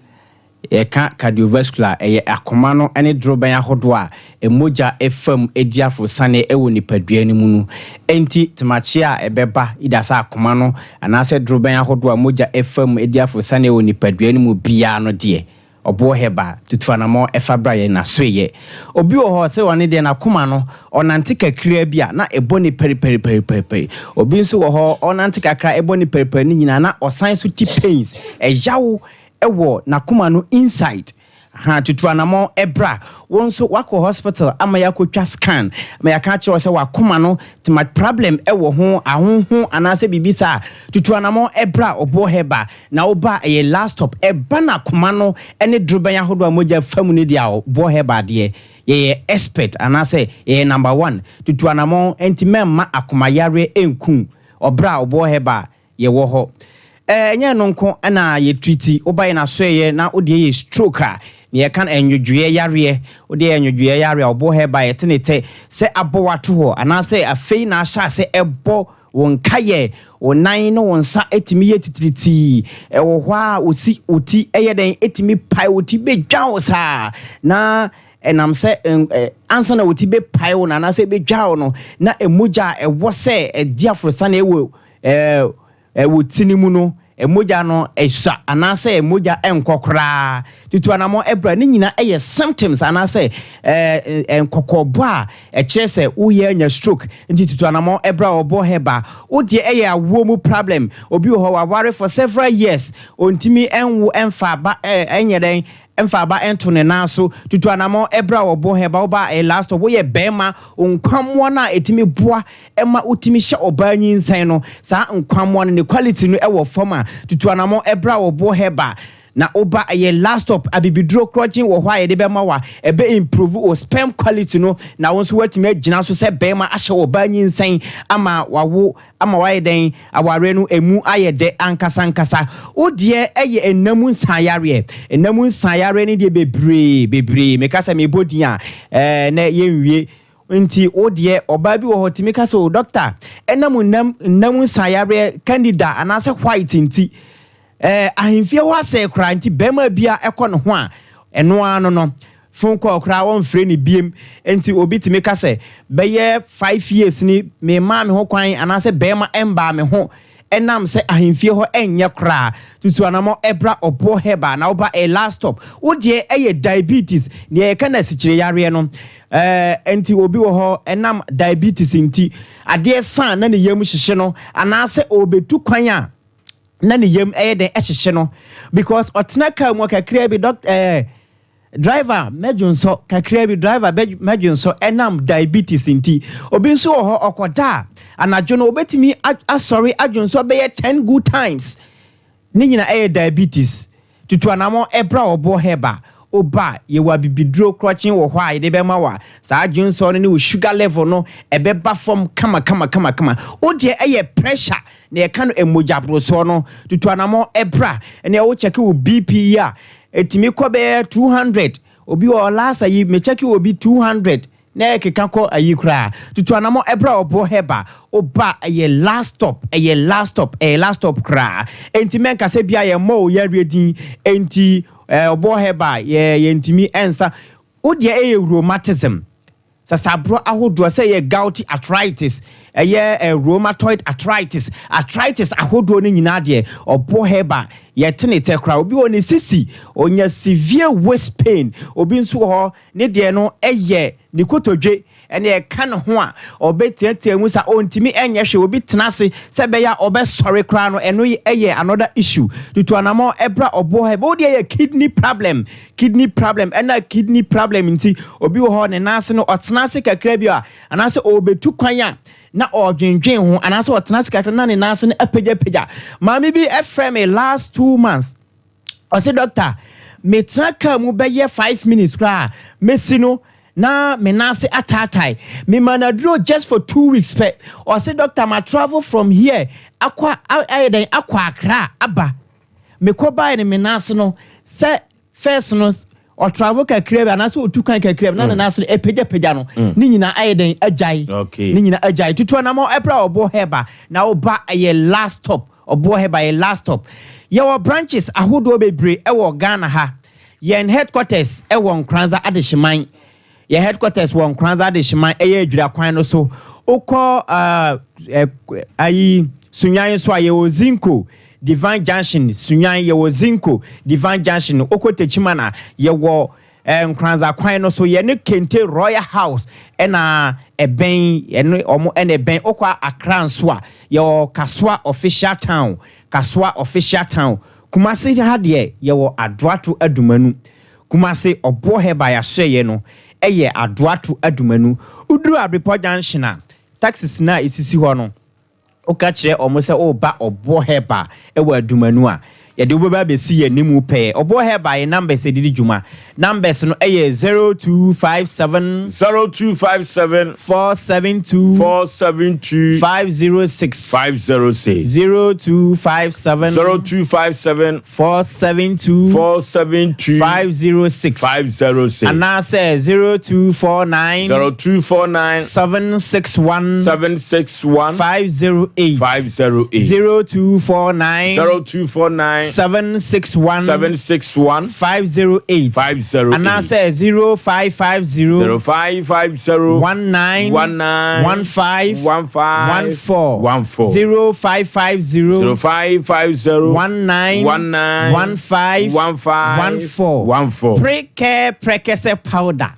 Yɛka cardiovascular ɛyɛ akoma no ne dorobɛn ahodoɔ a mogya fa mu di aforosane wɔ nipadua no mu no. Enti temakye a ɛbɛba either sɛ akoma no anaasɛ dorobɛn ahodoɔ a mogya fa mu di aforosane wɔ nipadua no mu biara no deɛ, Ɔboɔ hɛba, tutu anamɔn fa bra yɛn asoeɛ. Obi wɔ hɔ sɛ ɔno deɛ n'akoma no, ɔnante kakraa bi a na ɛbɔ ne pɛripɛripɛripɛri. Obi nso wɔ hɔ ɔnante kakra ɛbɔ ne pɛripɛri no nyinaa na ɔsan nso te pains, ɛyaw wɔ n'akoma no inside. Ahaa, tutu anamɔn bra. Wo nso woakɔ hospital ama yɛakɔtwa scan ma yɛaka akyerɛ wo sɛ w'akoma no tema problem wɔ ho, ahonho anaasɛ biribi saa a, tutu anamɔn bra Ɔboɔ Herbal. Na wo ba a ɛyɛ last stop ɛba no akoma no ne dorobɛn ahodoɔ a mogya fa mu no deɛ a ɔbɔ herbal deɛ yɛyɛ expert anaasɛ yɛyɛ number one tutu anamɔn nti mɛmma akoma yareɛ nku wo ɔbrɛ a ɔbɔ herbal yɛwɔ hɔ ɛɛ ɛnyɛ ɛno nko na yɛ treat wo ba yɛn asoɛyɛ na wo deɛ yɛ stroke a nea yɛka no ɛnwodwoeɛ yareɛ wo deɛ yɛ nwodwoeɛ yareɛ a ɔbɔ herbal yɛte ne tɛ sɛ abɔ wo ato hɔ anaasɛ afei na ahyɛ ase ɛbɔ Wo nkaeɛ, wo nan ne wo nsa tumi yɛ titiritii. Ɛwɔ hɔ a wo si, wo ti yɛ dɛn? Ɛtumi pae, wo ti bɛdwa wo saa. Na Ɛnam sɛ ansa na wo ti bɛpae wo no anaasɛ ɛbɛdwa wo no, na mogya a ɛwɔ sɛ ɛdi aforosane wɔ wɔ ti no mu no, mogya no sua anaasɛ mogya nkɔ koraa. Tutu anammɔn bra. Ne nyinaa yɛ symptoms anaasɛ nkɔkɔbɔ a ɛkyerɛ sɛ woyɛ anya stroke. Nti tutu anammɔn bra ɔbɔ hɛba. Wo deɛ ɛyɛ awoɔ mu problem. Obi wɔ hɔ waware for several years, ɔntumi nwo mfa ba ɛnyɛ dɛn Mfa aba nto ne nan so. Tutu anamɔn berɛ a wɔbɔ hɛba. Wo ba a ɛyɛ last stop. Woyɛ barima, wo nkwammoa no a ɛtumi boa ma wotumi hyɛ ɔbaa nyinsɛn no, saa nkwammoa no ne quality no wɔ fam a, tutu anamɔn berɛ a wɔbɔ hɛba. Na wo ba a ɛyɛ last stop, abibiduro korɔgyen wɔ hɔ a yɛde bɛma wo a, ɛbɛ improve wo sperm quality no na wo nso woatumi agyina so sɛ barima ahyɛ ɔbaa nyinsɛn ama wawo Ama wayɛ dɛn? Awareɛ no ɛmu ayɛ dɛ ankasa ankasa. Wo deɛ ɛyɛ nna mu nsaeyareɛ. Nna mu nsaeyareɛ no deɛ bebree, bebree. Meka sɛ mebɔ din a, ɛɛ, nɛ yɛnwie. Nti wo deɛ, ɔbaa bi wɔ hɔ tumi ka sɛ, o dɔkta, ɛnam nna, nna mu nsaeyareɛ, candida anaasɛ white nti, Ɛɛ ahemfie hɔ asɛe koraa nti barima biara ɛkɔ ne ho a, ɛno ara no no, phone call koraa wɔmfrɛ no biem. Nti obi tumi ka sɛ, bɛyɛ five years ni memmaa me ho kwan anaasɛ barima ɛmbaa me ho ɛnam sɛ ahemfie hɔ ɛnyɛ koraa. Tutu anamɔ bra Ɔboɔ Herbal na woba ɛyɛ last stop. Wo deɛ ɛyɛ diabetes, deɛ yɛka no asikyire yareɛ no. Ɛɛ nti obi wɔ hɔ ɛnam diabetes nti adeɛ sa a na ne yam hyehye no anaasɛ ɔrebɛtu kwan a, na ne yam ɛyɛ dɛn ɛhyehye no because ɔtena car mu kakraa bi doctor ɛɛ eh, driver mɛdwonsɔ kakraa bi driver mɛdwonsɔ ɛnam diabetes nti. Obi nso wɔ hɔ ɔkɔda a anadwo no obetumi asɔre adwonsɔ bɛyɛ 10 good times, ne nyina ɛyɛ diabetes. Tutu anamɔ ɛbra ɔboɔ hɛba oba yɛwɔ abibiduro krɔkyen wɔ hɔ a yɛde bɛma wo a saa dwonsɔ no ne wo sugar level no ɛbɛba fam kama kama kama kama. Wo deɛ ɛyɛ pressure na yɛka no mmogya borosoɔ no, tutu anamɔ ɛbra ɛnea wo check wo BP yi a ɛtumi kɔ bɛyɛ 200. Obi wɔ last ayi me check wɔ bi 200 na ɛkeka kɔ ayi koraa. Tutu anamɔ ɛbra ɔboɔ hɛba oba ɛyɛ last stop, ɛyɛ last stop, ɛyɛ last stop koraa. Enti mɛnka sɛ bia yɛmmɔ wo yareɛ din enti ɔboɔ hɛba yɛ yɛntumi ɛnsa wo deɛ. Ɛyɛ rheumatism, sasaborɔ ahodoɔ, sɛ ɛyɛ gouty arthritis, ɛyɛ rheumatoid arthritis, arthritis ahodoɔ no nyinaa deɛ, ɔboɔ hɛba yɛte ne tɛ koraa. Obi wɔ ne sisi ɔnya severe waist pain, obi nso wɔ hɔ ne deɛ no ɛyɛ ne kotodwe ɛne ɛka ne ho a ɔbɛtiatia mu sa ɔntumi ɛnyɛ hwee. Obi tena ase sɛ ɛbɛyɛ a ɔbɛsɔre koraa no, ɛno ɛyɛ another issue. Tutu anamɔ ɛbra ɔboɔ hɛ. Bɛ deɛ yɛ kidney problem, kidney problem ɛna kidney problem nti obi wɔ hɔ ne nan ase no ɔtena ase kakra bi a anaasɛ ɔrebɛtu kwan a na ɔredwendwen ho anaasɛ ɔtena ase kakra na ne nan ase no apagyapagya. Maame bi ɛfrɛ me last 2 months, ɔsɛ, "Doctor, metena kaa mu bɛyɛ 5 minutes koraa mesi no na me nan ase ataatae." Mema no aduro just for 2 weeks pɛ. Ɔsɛ, "Doctor, ma travel from here akɔ ayɛ dɛn akɔ Accra aba, mekɔ baeɛ no me nan ase no sɛ first no." Ɔtravel kakra bi anaasɛ ɔtu kwan kakra bi na ne nan ase no ɛpagyapagya no ne nyinaa ayɛ dɛn agyae, ne nyinaa agyae. Tutu anamɔ ɛbrɛ a ɔbɔ hɛba na woba ɛyɛ last stop. Ɔboɔ hɛba yɛ last stop. Yɛwɔ branches ahodoɔ bebree ɛwɔ Ghana ha. Yɛn headquarters ɛwɔ Nkoranza Adehyeman. Yɛn headquarters wɔ Nkoranza Adehyeman, ɛyɛ Adwira kwan no so. Wokɔ ayi Sunyan so a, yɛwɔ Zinco Divine Junction. Sunyan yɛwɔ Zinco Divine Junction. Wokɔ Techiman a, yɛwɔ Nkoranza kwan no so, yɛne Kente Royal House ɛna ɛbɛn, yɛne ɔmo ɛna ɛbɛn. Wokɔ Accra nso a, yɛwɔ Kasoa Official Town, Kasoa Official Town. Kumase ha deɛ, yɛwɔ Adoato Adumanu. Kumase ɔboɔ hɛba yɛahyɛeɛ no ɛyɛ Adoato Adumanu. Woduru Abrepɔ Junction a, taxis no a ɛsisi hɔ no, woka kyerɛ ɔmo sɛ woba ɔboɔ hɛba ɛwɔ Adumanu a, yɛde wobɛba abɛsi yɛn anim pɛɛ. Ɔboɔ hɛba yɛ numbers ɛdidi dwuma. Numbers no ɛyɛ 0257 0257 472 472 506. 506. 0257 0257 472 472 506. 506. Anaasɛ 0249 0249 761 761 508. 508. 0249 0249 9. 761. 761. 508. 508. Anaasɛ 0550. 0550. 19. 19. 15. 15. 14. 14. 0550. 0550. 19. 19. 15. 15. 14. 14. Prekɛ prɛkɛsɛ powder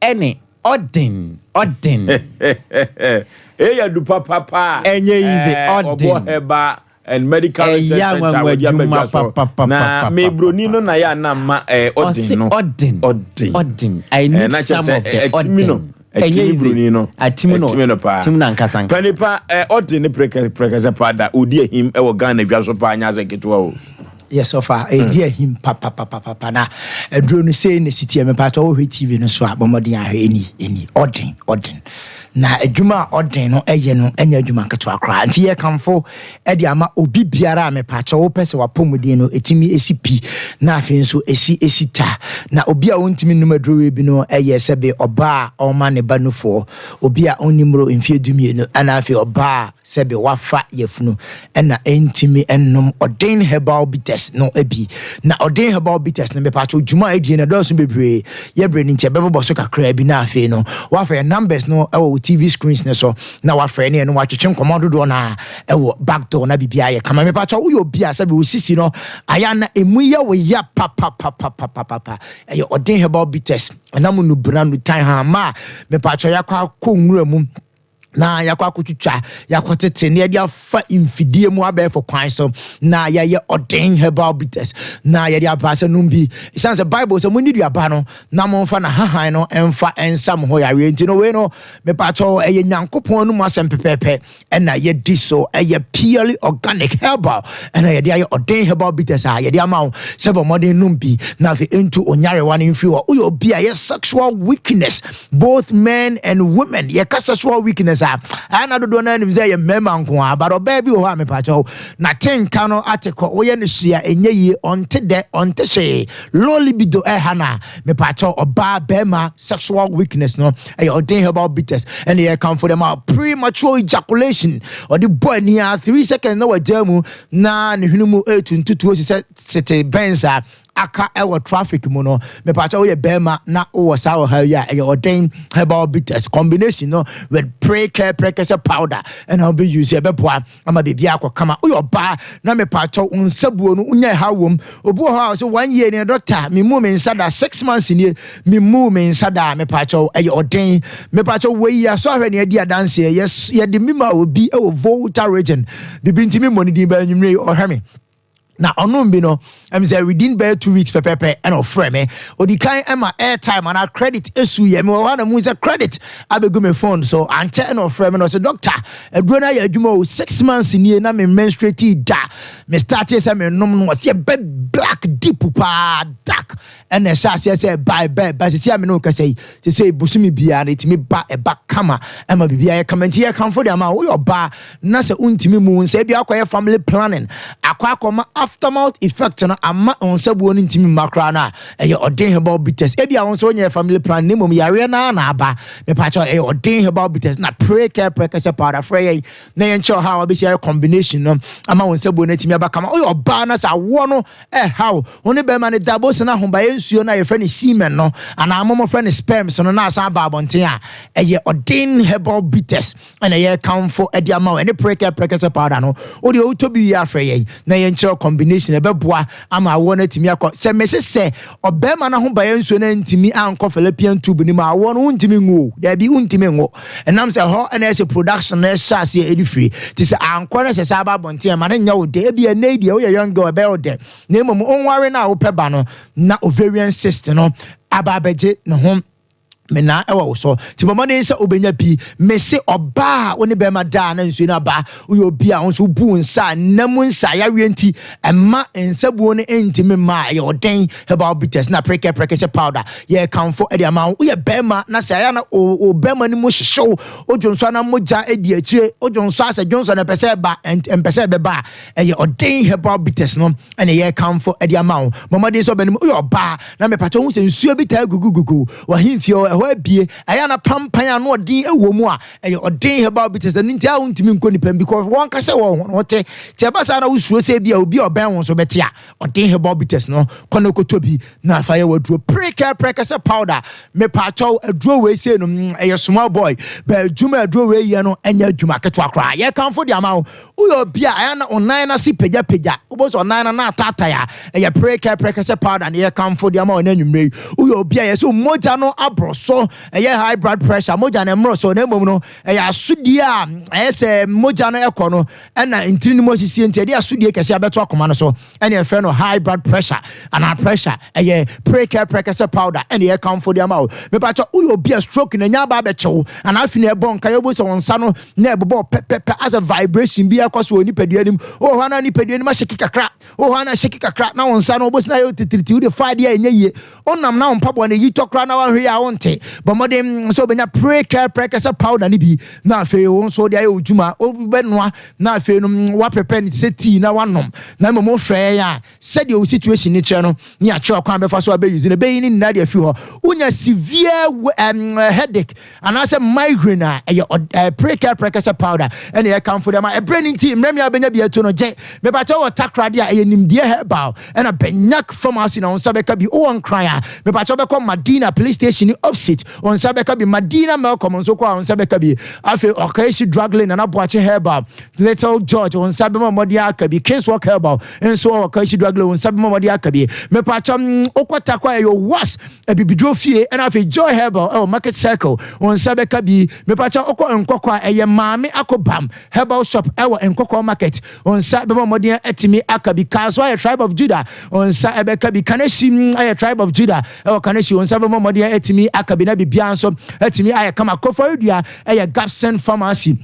ɛne ɔden ɔden. Eya du papapa. Ɛnyɛ easy, ɔden. Ɔbɔ Herbal and Medical Ɛyɛ Research Center anwanwa wɔde adwuma abɛdwa so. papapapa. Na me broni no na yɛ anam ma ɔden no. Ɔse ɔden. Ɔden. Ɔden. I need Na kyerɛ some sɛ of the ɛtimi no. ɔden. Ɛnyɛ Ɛtimi easy. broni no. Atimi no. Ɛtimi no paa. Timi no ankasa ankasa. Panipa ɔden ne prɛkɛsɛ paa da odi ahim ɛwɔ Ghana dwa so paa nyɛ asɛ ketewa o. Yes ɔfa ɛdi ahim papapapapa na aduro no sei na ɛsi teɛ mepatɔ wohwɛ TV no so a bɔ mmɔden ahwɛ ɛni ɛni ɔden ɔden na adwuma a ɔden no ɛyɛ no ɛnyɛ adwuma ketewa koraa nti yɛkamfo ɛde ama obi biara a mepatɔ wopɛ sɛ wapɔmuden no ɛtumi ɛsi pi na afei nso ɛsi ɛsi ta na obi a ɔntumi nnom aduro wei bi no ɛyɛ sɛbe ɔbaa a ɔma ne ba nufoɔ obi a ɔnni mmoro mfeɛ 12 ɛna afei ɔbaa a sɛbe wafa yafunu ɛna ɛntumi nnom Ɔden Herbal Bitters no bi. Na Ɔden Herbal Bitters no, mepatwo dwuma a ɛdie no ɛdɔɔso bebree. Yɛ berɛ no nti ɛbɛbobɔ so kakraa bi na afei no woafa yɛn numbers no ɛwɔ wo TV screens no so na woafrɛ ne yɛne woatwetwe nkɔmmɔ dodoɔ no a ɛwɔ back door na biribiara yɛ kama. Mepatwo woyɛ obi a sɛbe wo sisi no ayɛ a na ɛmu yɛ wo ya papapapapapa ɛyɛ Ɔden Herbal Bitters ɛnam nnubena, nnutan, hama a mepatwo yɛakɔ akɔ nwura mu na yɛakɔ akɔtwitwa, yɛakɔtete, na yɛde afa mfidie mu abɛɛfo kwan so, na yɛayɛ ɔden herbal bitters na yɛde aba sɛ nom bi. Ɛsiane sɛ Bible sɛ monni duaba no na momfa n'ahahan no mfa nsa mo ho yareɛ nti no, wei no mepatɔ ɛyɛ Nyankopɔn no mu asɛm pɛpɛɛpɛ ɛna yɛdi so. Ɛyɛ purely organic herbal ɛna yɛde ayɛ ɔden herbal bitters a yɛde ama wo sɛ bɔ mmɔden nom bi na afei ɛntu onyarewa no mfiri hɔ. Woyɛ obi a yɛ sexual weakness, both men and women. Yɛka sexual weakness a, ɛna dodoɔ no anim sɛ ɛyɛ mmarima nko a, but ɔbaa bi wɔ hɔ a mepakyɛw na tenka no ate kɔ, woyɛ no hyia ɛnyɛ yie, ɔnte dɛ, ɔnte hwee, low libido ɛha no a, mepakyɛw ɔbaa bɛrima sexual weakness no ɛyɛ ɔden herbal bitters ɛne yɛkamfo dɛm a premature ejaculation ɔde bɔ ani a 3 seconds na wagyaa mu na ne hwene mu ɛretu ntutuo si sɛ sete bɛns a aka ɛwɔ traffic mu no. Mepakyɛ woyɛ bɛrima na wowɔ saa ɔhaw yi a, ɛyɛ ɔden herbal bitters combination no with prekɛ prekɛsɛ powder ɛna wobɛ use, ɛbɛboa ama biribi akɔ kama. Woyɛ ɔbaa na mepakyɛ wo nsa buo no wonya ɛha wom, obi wɔ hɔ a ɔsɛ 1 year ne doctor memu me nsa da, 6 months nie memu me nsa da, mepakyɛ ɛyɛ ɔden. Mepakyɛ wei aso ahwɛ ne adi adanseɛ, yɛde mi ma obi ɛwɔ Volta Region bibi ntimi mmɔ ne din baa anwummerɛ yi ɔhwɛ me na ɔnom bi no sɛ within bɛyɛ 2 weeks pɛpɛpɛ ɛna ɔfrɛ me. Odi kan ɛma airtime anaa credit esu yɛ me wɔ hɔ na mu sɛ credit abɛgu me phone so ankyɛ ɛna ɔfrɛ me na ɔsɛ, "Doctor, aduro no ayɛ adwuma o. 6 months nie na me menstruate da, me start sɛ me nom no." Ɔsɛ ɛbɛ black deep paa, dark, ɛna ɛhyɛ aseɛ sɛ ɛba ɛba ɛba. Sisi a me ne wo kasa yi sisi bosomi biara no ɛtumi ba, ɛba kama, ɛma biribiara yɛ kama. Nti yɛ kamfo de ama woyɛ ɔbaa na sɛ wontumi mu nsa bi akɔyɛ family planning akɔ akɔma aftermath effect no ama nsabuo no ntumi mma koraa no a, ɛyɛ ɔden herbal bitters. Ebi a wɔn nso wonyɛ family planning ne mmom yareɛ naa na aba, mepakyɛw ɛyɛ ɔden herbal bitters na prekɛ prekɛsɛ powder. Frɛ yɛn na yɛn kyerɛ ha a wabɛsi ayɛ combination no ama wɔn nsabuo no atumi aba kama. Woyɛ ɔbaa na sɛ awoɔ no ɛhaw wo ne bɛrima no da bosi no ahobaeɛ nsuo no a yɛfrɛ no semen no anaa momofrɛ no sperms no na asan aba abɔnten a, ɛyɛ ɔden herbal bitters ɛna ɛyɛ kamfo ɛde ama wo ɛne prekɛ prekɛsɛ powder no. Wode wotɔ bi wie afrɛ yɛn na yɛnkyerɛ combination ɛbɛboa ama awoɔ no atumi akɔ. Sɛ mese sɛ ɔbɛrima no ahobaeɛ nsuo no antumi ankɔ fallopian tube no mu a, awoɔ no wontumi nwo o. Daabi, wontumi nwo, ɛnam sɛ hɔ ɛna ɛsɛ production no ɛhyɛ aseɛ ɛde firi nti sɛ ankɔ no sɛ sɛ aba abɔnten ɛma no nyɛ wo dɛ. Ebi ɛnɛ yi deɛ woyɛ young girl, ɛbɛyɛ wo dɛ, na mmom wonware no a wopɛ ba no na ovarian cyst no aba abɛgye ne ho menaa ɛwɔ wo so. Nti bɔ mmɔden sɛ wobɛnya bi. Mese ɔbaa a wo ne bɛrima daa na nsuo no aba, woyɛ obi a wo nso wobu wo nsa a nna mu nsa yareɛ nti ɛma nsabuo no ntumi mma a, ɛyɛ ɔden herbal bitters na prekɛ prekɛsɛ powder yɛkamfo ɛde ama wo. Woyɛ bɛrima na sɛ ɛyɛ na wo bɛrima no mu hyehyew, wodwo nso ana mogya adi akyire, wodwo nso asɛ dwonsɔ no ɛpɛ sɛ ɛba ɛmpɛ sɛ ɛbɛba a, ɛyɛ ɔden herbal bitters no ɛna yɛkamfo ɛde ama wo. Mɔmmɔden sɛ ɔbɛno mu. Woyɛ ɔbaa na mepatɛ wo sɛ nsuo bi taa gugugugu wahemfie hɔ ɛhɔ. Ɛhɔ abie, ɛyɛ a na pampan ano ɔden wɔ mu a, ɛyɛ ɔden herbal bitters. Ɛno nti a wontumi nkɔ nipa mu because wɔn kasa wɔ ho no wote. Nti ɛba saa na wosuro sɛ ebi a obi a ɔbɛn wo nso bɛte a, ɔden herbal bitters no kɔ na kɔtɔ bi na afa yɛ w'aduro. Prekɛ prɛkɛsɛ powder, mepaakyɛw aduro wei sei no ɛyɛ small boy, bɛ adwuma aduro wei yɛ no ɛnyɛ adwuma ketewa koraa. Yɛkamfo de ama wo. Woyɛ obi a ɛyɛ na ɔnan no ase pagyapagya, wobɛhu sɛ ɔnan no na ataatae a, ɛyɛ prekɛ prɛkɛsɛ powder na yɛkamfo de ama wo ɛnɛ anwummerɛ yi. Woyɛ obi a yɛsɛ mogya no aboro so, ɛyɛ high blood pressure, mogya no mmoro so, na mmom no ɛyɛ asodie a ɛyɛ sɛ mogya no ɛkɔ no ɛna ntini no mu asisie nti ɛde asodie kɛse abɛto akoma no so, ɛne ɛfrɛ no high blood pressure anaa pressure, ɛyɛ prekɛ prɛkɛsɛ powder ɛne yɛkamfo de ama wo. Mepakyɛ woyɛ obi a stroke na nya aba abɛkyew anaa afei na ɛbɔ nka yɛbɔ sɛ wɔn nsa no na ɛbobɔ pɛpɛpɛ asɛ vibration bi ɛkɔ so wɔ nipadua no mu, wowɔ hɔ na nipadua no mu ahyɛki kakra, wowɔ hɔ na ahyɛki kakra na wɔn nsa no wɔbɔ sɛ na ayɛ titiriti, wode fa adeɛ a ɛnyɛ yie, wonam na wo mpaboa no yi tɔ koraa na wanhwɛ yie a wonte. Bɔ mmɔden sɛ wobɛnya prekɛ prɛkɛsɛ powder no bi na afei wo nso wode ayɛ wo dwuma, wobɛnoa na afei no woaprepare no te sɛ tea na woanom, na mmom wofrɛ yɛn a sɛdeɛ wo situation no kyerɛ no ne yɛakyerɛ ɔkwan bɛfa so abɛuse no, ɛbɛyi ne nyinaa de afiri hɔ. Wonya severe headache anaasɛ migraine a, ɛyɛ prekɛ prɛkɛsɛ powder ɛna yɛkamfo de ama. Ɛberɛ no nti mmerɛ mi a wobɛnya bi atu no gye. Mepakyɛ wɔ Takoradi a ɛyɛ Nimdeɛ Herbal ɛna Benyak Pharmacy na wo nsa bɛka bi. Wowɔ Nkran a mepakyɛ wobɛkɔ Madina Police Station ne opposite, wo nsa bɛka bi. Madina Melcom nso kɔ a wo nsa bɛka bi. Afei Okaisi Drug Lane, Nana Boakye Herbal, Little George wo nsa bɛma mmɔden aka bi. Kingswalk Herbal nso wɔ Okaisi Drug Lane, wo nsa bɛma mmɔden aka bi. Mepakyɛ wokɔ Tarkwa ɛyɛ Was Abibiduro Fie ɛna afei Joy Herbal ɛwɔ Market Circle, wo nsa bɛka bi. Mepakyɛ wokɔ Nkɔkɔ a ɛyɛ Maame Akobam Herbal Shop ɛwɔ Nkɔkɔ Market, wo nsa bɛbɔ mmɔden atumi aka bi. Kasoa yɛ Tribe of Judah, wo nsa ɛbɛka bi. Kaneshie ɛyɛ Tribe of Judah ɛwɔ Kaneshie, wo nsa bɛbɔ mmɔden atumi aka bi na biribiara nso atumi ayɛ kama. Koforidua ɛyɛ Gapson Pharmacy.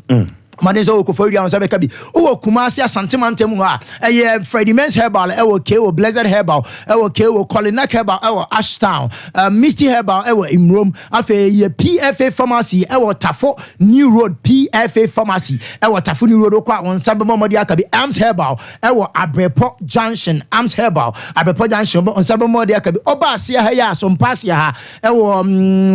Mmɔden sɛ wɔ Koforidua wo nsa bɛka bi. Wowɔ Kumasi Asante mantam hɔ a ɛyɛ Freddie Men's Herbal ɛwɔ KO, Blessed Herbal ɛwɔ KO, Colinak Herbal ɛwɔ Ashtown, Misty Herbal ɛwɔ Mmrom. Afei yɛ PFA Pharmacy ɛwɔ Tafo New Road, PFA Pharmacy ɛwɔ Tafo New Road, wokɔ a wo nsa bɛbɔ mmɔden aka bi. Arms Herbal ɛwɔ Abrepɔ Junction, Arms Herbal Abrepɔ Junction, wo nsa bɛbɔ mmɔden aka bi. Ɔba aseɛ ha yi a Sompa aseɛ ha ɛwɔ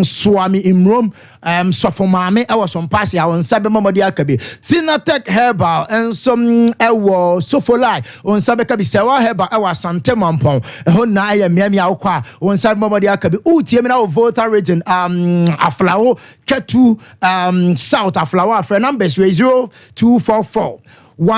Soame Mmrom, Sɔfo Maame ɛwɔ Sompa aseɛ ha, wo nsa bɛbɔ mmɔden aka bi. Thinatec Herbal nso ɛwɔ Sofolai, wo nsa bɛka bi. Sɛwa Herbal ɛwɔ Asante Mampɔn, ɛhɔ nyinaa ɛyɛ mmeammea a wokɔ a wo nsa bɛbɔ mmɔden aka bi. Wotie me na wɔ Volta Region, Aflao, Ketu, South Aflao a, frɛ numbers wei 0244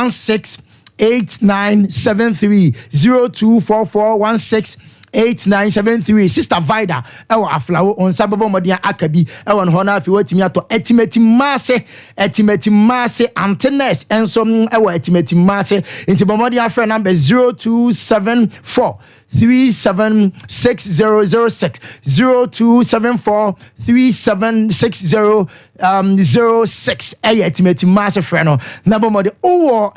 16 8973, 0244 16 8973. Sister Vida ɛwɔ Aflao, wo nsa bɛbɔ mmɔden aka bi ɛwɔ no hɔ na afei woatumi atɔ. Atimati Mmaase, Atimati Mmaase, Ante Nurse nso ɛwɔ Atimati Mmaase, nti bɔ mmɔden afrɛ number 0274 376006, 0274 3760 06 ɛyɛ Atimati Mmaase, frɛ no na bɔ mmɔden. Wowɔ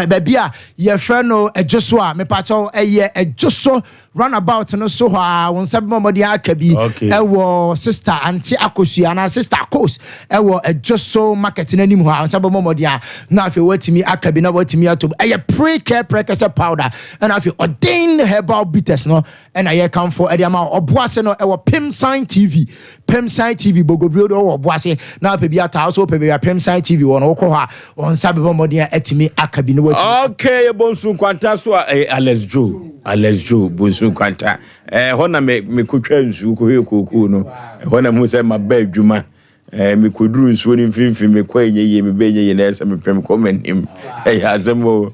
baabi a yɛfrɛ no Ɛdwo so a, mepakyɛw ɛyɛ Ɛdwo so roundabout no so hɔ a, wo nsa bɛma mmɔden aka bi. Ɛwɔ Sister Ante Akosua anaa Sister Akos ɛwɔ Ɛdwo so market no anim hɔ a, wo nsa bɛma mmɔden a na afei woatumi aka bi na woatumi atɔ mu. Ɛyɛ pre-care prɛkɛsɛ powder ɛna afei ɔden herbal bitters no ɛna yɛkamfo ɛde ama wo. Ɔboase no ɛwɔ Pimsan TV, Pimsan TV Bogobrio de ɔwɔ Ɔboase na apɛ bi atɔ a, wosɛ wopɛ baabi a Pimsan TV wɔ no, wokɔ hɔ a wɔn nsa bɛbɔ mmɔden a atumi aka bi na woatumi. Okay, yɛbɔ nsu nkwanta so a ɛyɛ Alex Joe, Alex Joe bonsu nkwanta. Ɛhɔ na me mekotwa nsuo kɔhwɛ kookoo no. Ɛhɔ na mehu sɛ maba adwuma. Mekɔduru nsuo no mfimfini, mekɔ ɛnyɛ yie, meba ɛnyɛ yie, na ɛyɛ sɛ mepem kɔ m'anim. Ɛyɛ asɛm o.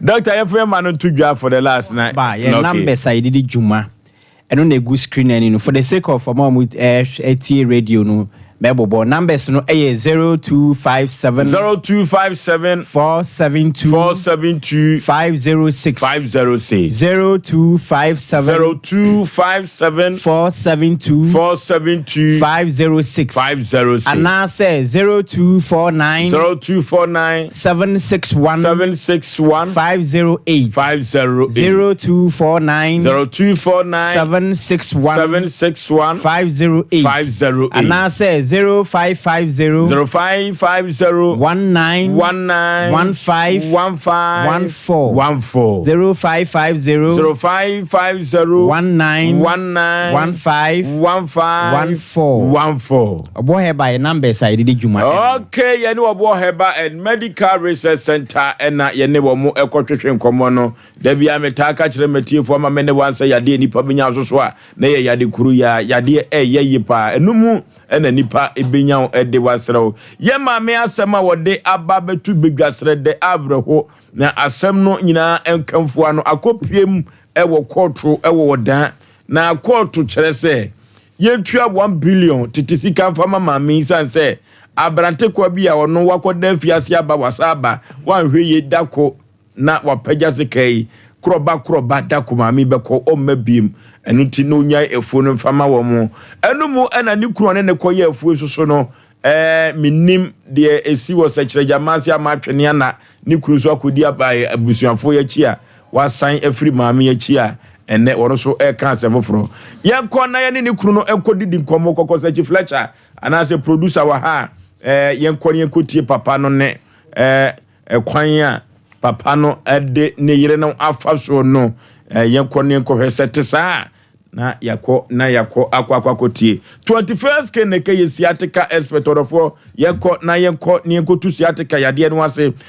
Doctor, yɛmfa yɛn ma no nto dwa for the last na. Ba, yɛn numbers a yɛde di dwuma ɛno na egu screen ani no. For the sake of ɔmo a ɔmo ɛtie radio no, mɛbobɔ numbers no. Ɛyɛ 0257 0257 472 472 506. 506. 0257 0257 472 472 506. 506. Anaasɛ 0249 0249 761 761 508. 508. 0249 0249 761 761 508. 508. Anaasɛ 0550. 0550. 19. 19. 15. 15. 14. 14. 0550. 0550. 19. 19. 15. 15. 14. 14. Ɔboɔ Herbal yɛ numbers a yɛde di dwuma. Okay, yɛne Ɔboɔ Herbal and Medical Research Center ɛna yɛne wɔn ɛkɔtwetwe nkɔmmɔ no. Da bia metaa ka kyerɛ matiefoɔ ama me ne wɔn sɛ yadeɛ nipa bɛnya so so a na yɛ yade koro yi a yadeɛ ɛyɛ yie paa. Ɛno mu ɛna nipa ɛbɛnya wo ɛde wasrɛ wo. Yɛ maame asɛm a wɔde aba bɛtu bedwasrɛ dɛ awerɛho na asɛm no nyinaa nkamfoa no akɔpiem ɛwɔ kɔɔto ɛwɔ ɔdan na kɔɔto kyerɛ sɛ yɛntua 1 billion tete sika mfa ma maame yi san sɛ aberante kwa bi a ɔno wakɔda afiase aba wasa aba wanhwɛ yie dako na wapagya sika yi korɔba korɔba dako maame bɛkɔ ɔmma biem. Ɛno nti na onyae afuo no mfa ma wɔn mo. Ɛno mu ɛna ne kunu ɔne ne kɔyɛ afuo soso no menim deɛ esi wɔ sɛkyerɛgyama ase ama atwene ana ne kunu nso akɔdi abusuafoɔ yi akyi a wasan afiri maame akyi a ɛnɛ wɔn nso ɛka asɛm foforɔ. Yɛnkɔ na yɛne ne kunu no nkɔdidi nkɔmmɔ kɔkɔ sɛ Fletcher anaasɛ producer wɔ ha a yɛnkɔ ne yɛnkɔtie papa no ne ɛkwan a papa no ɛde ne yere no afa so no. Yɛnkɔ ne yɛnkɔhwɛ sɛ te saa na yɛkɔ na yɛkɔ akɔ akɔtie 21st K na ɛka yɛ sciatica expert. Ɔdɔfoɔ, yɛnkɔ na yɛnkɔ ne yɛnkɔtu sciatica yadeɛ no ase.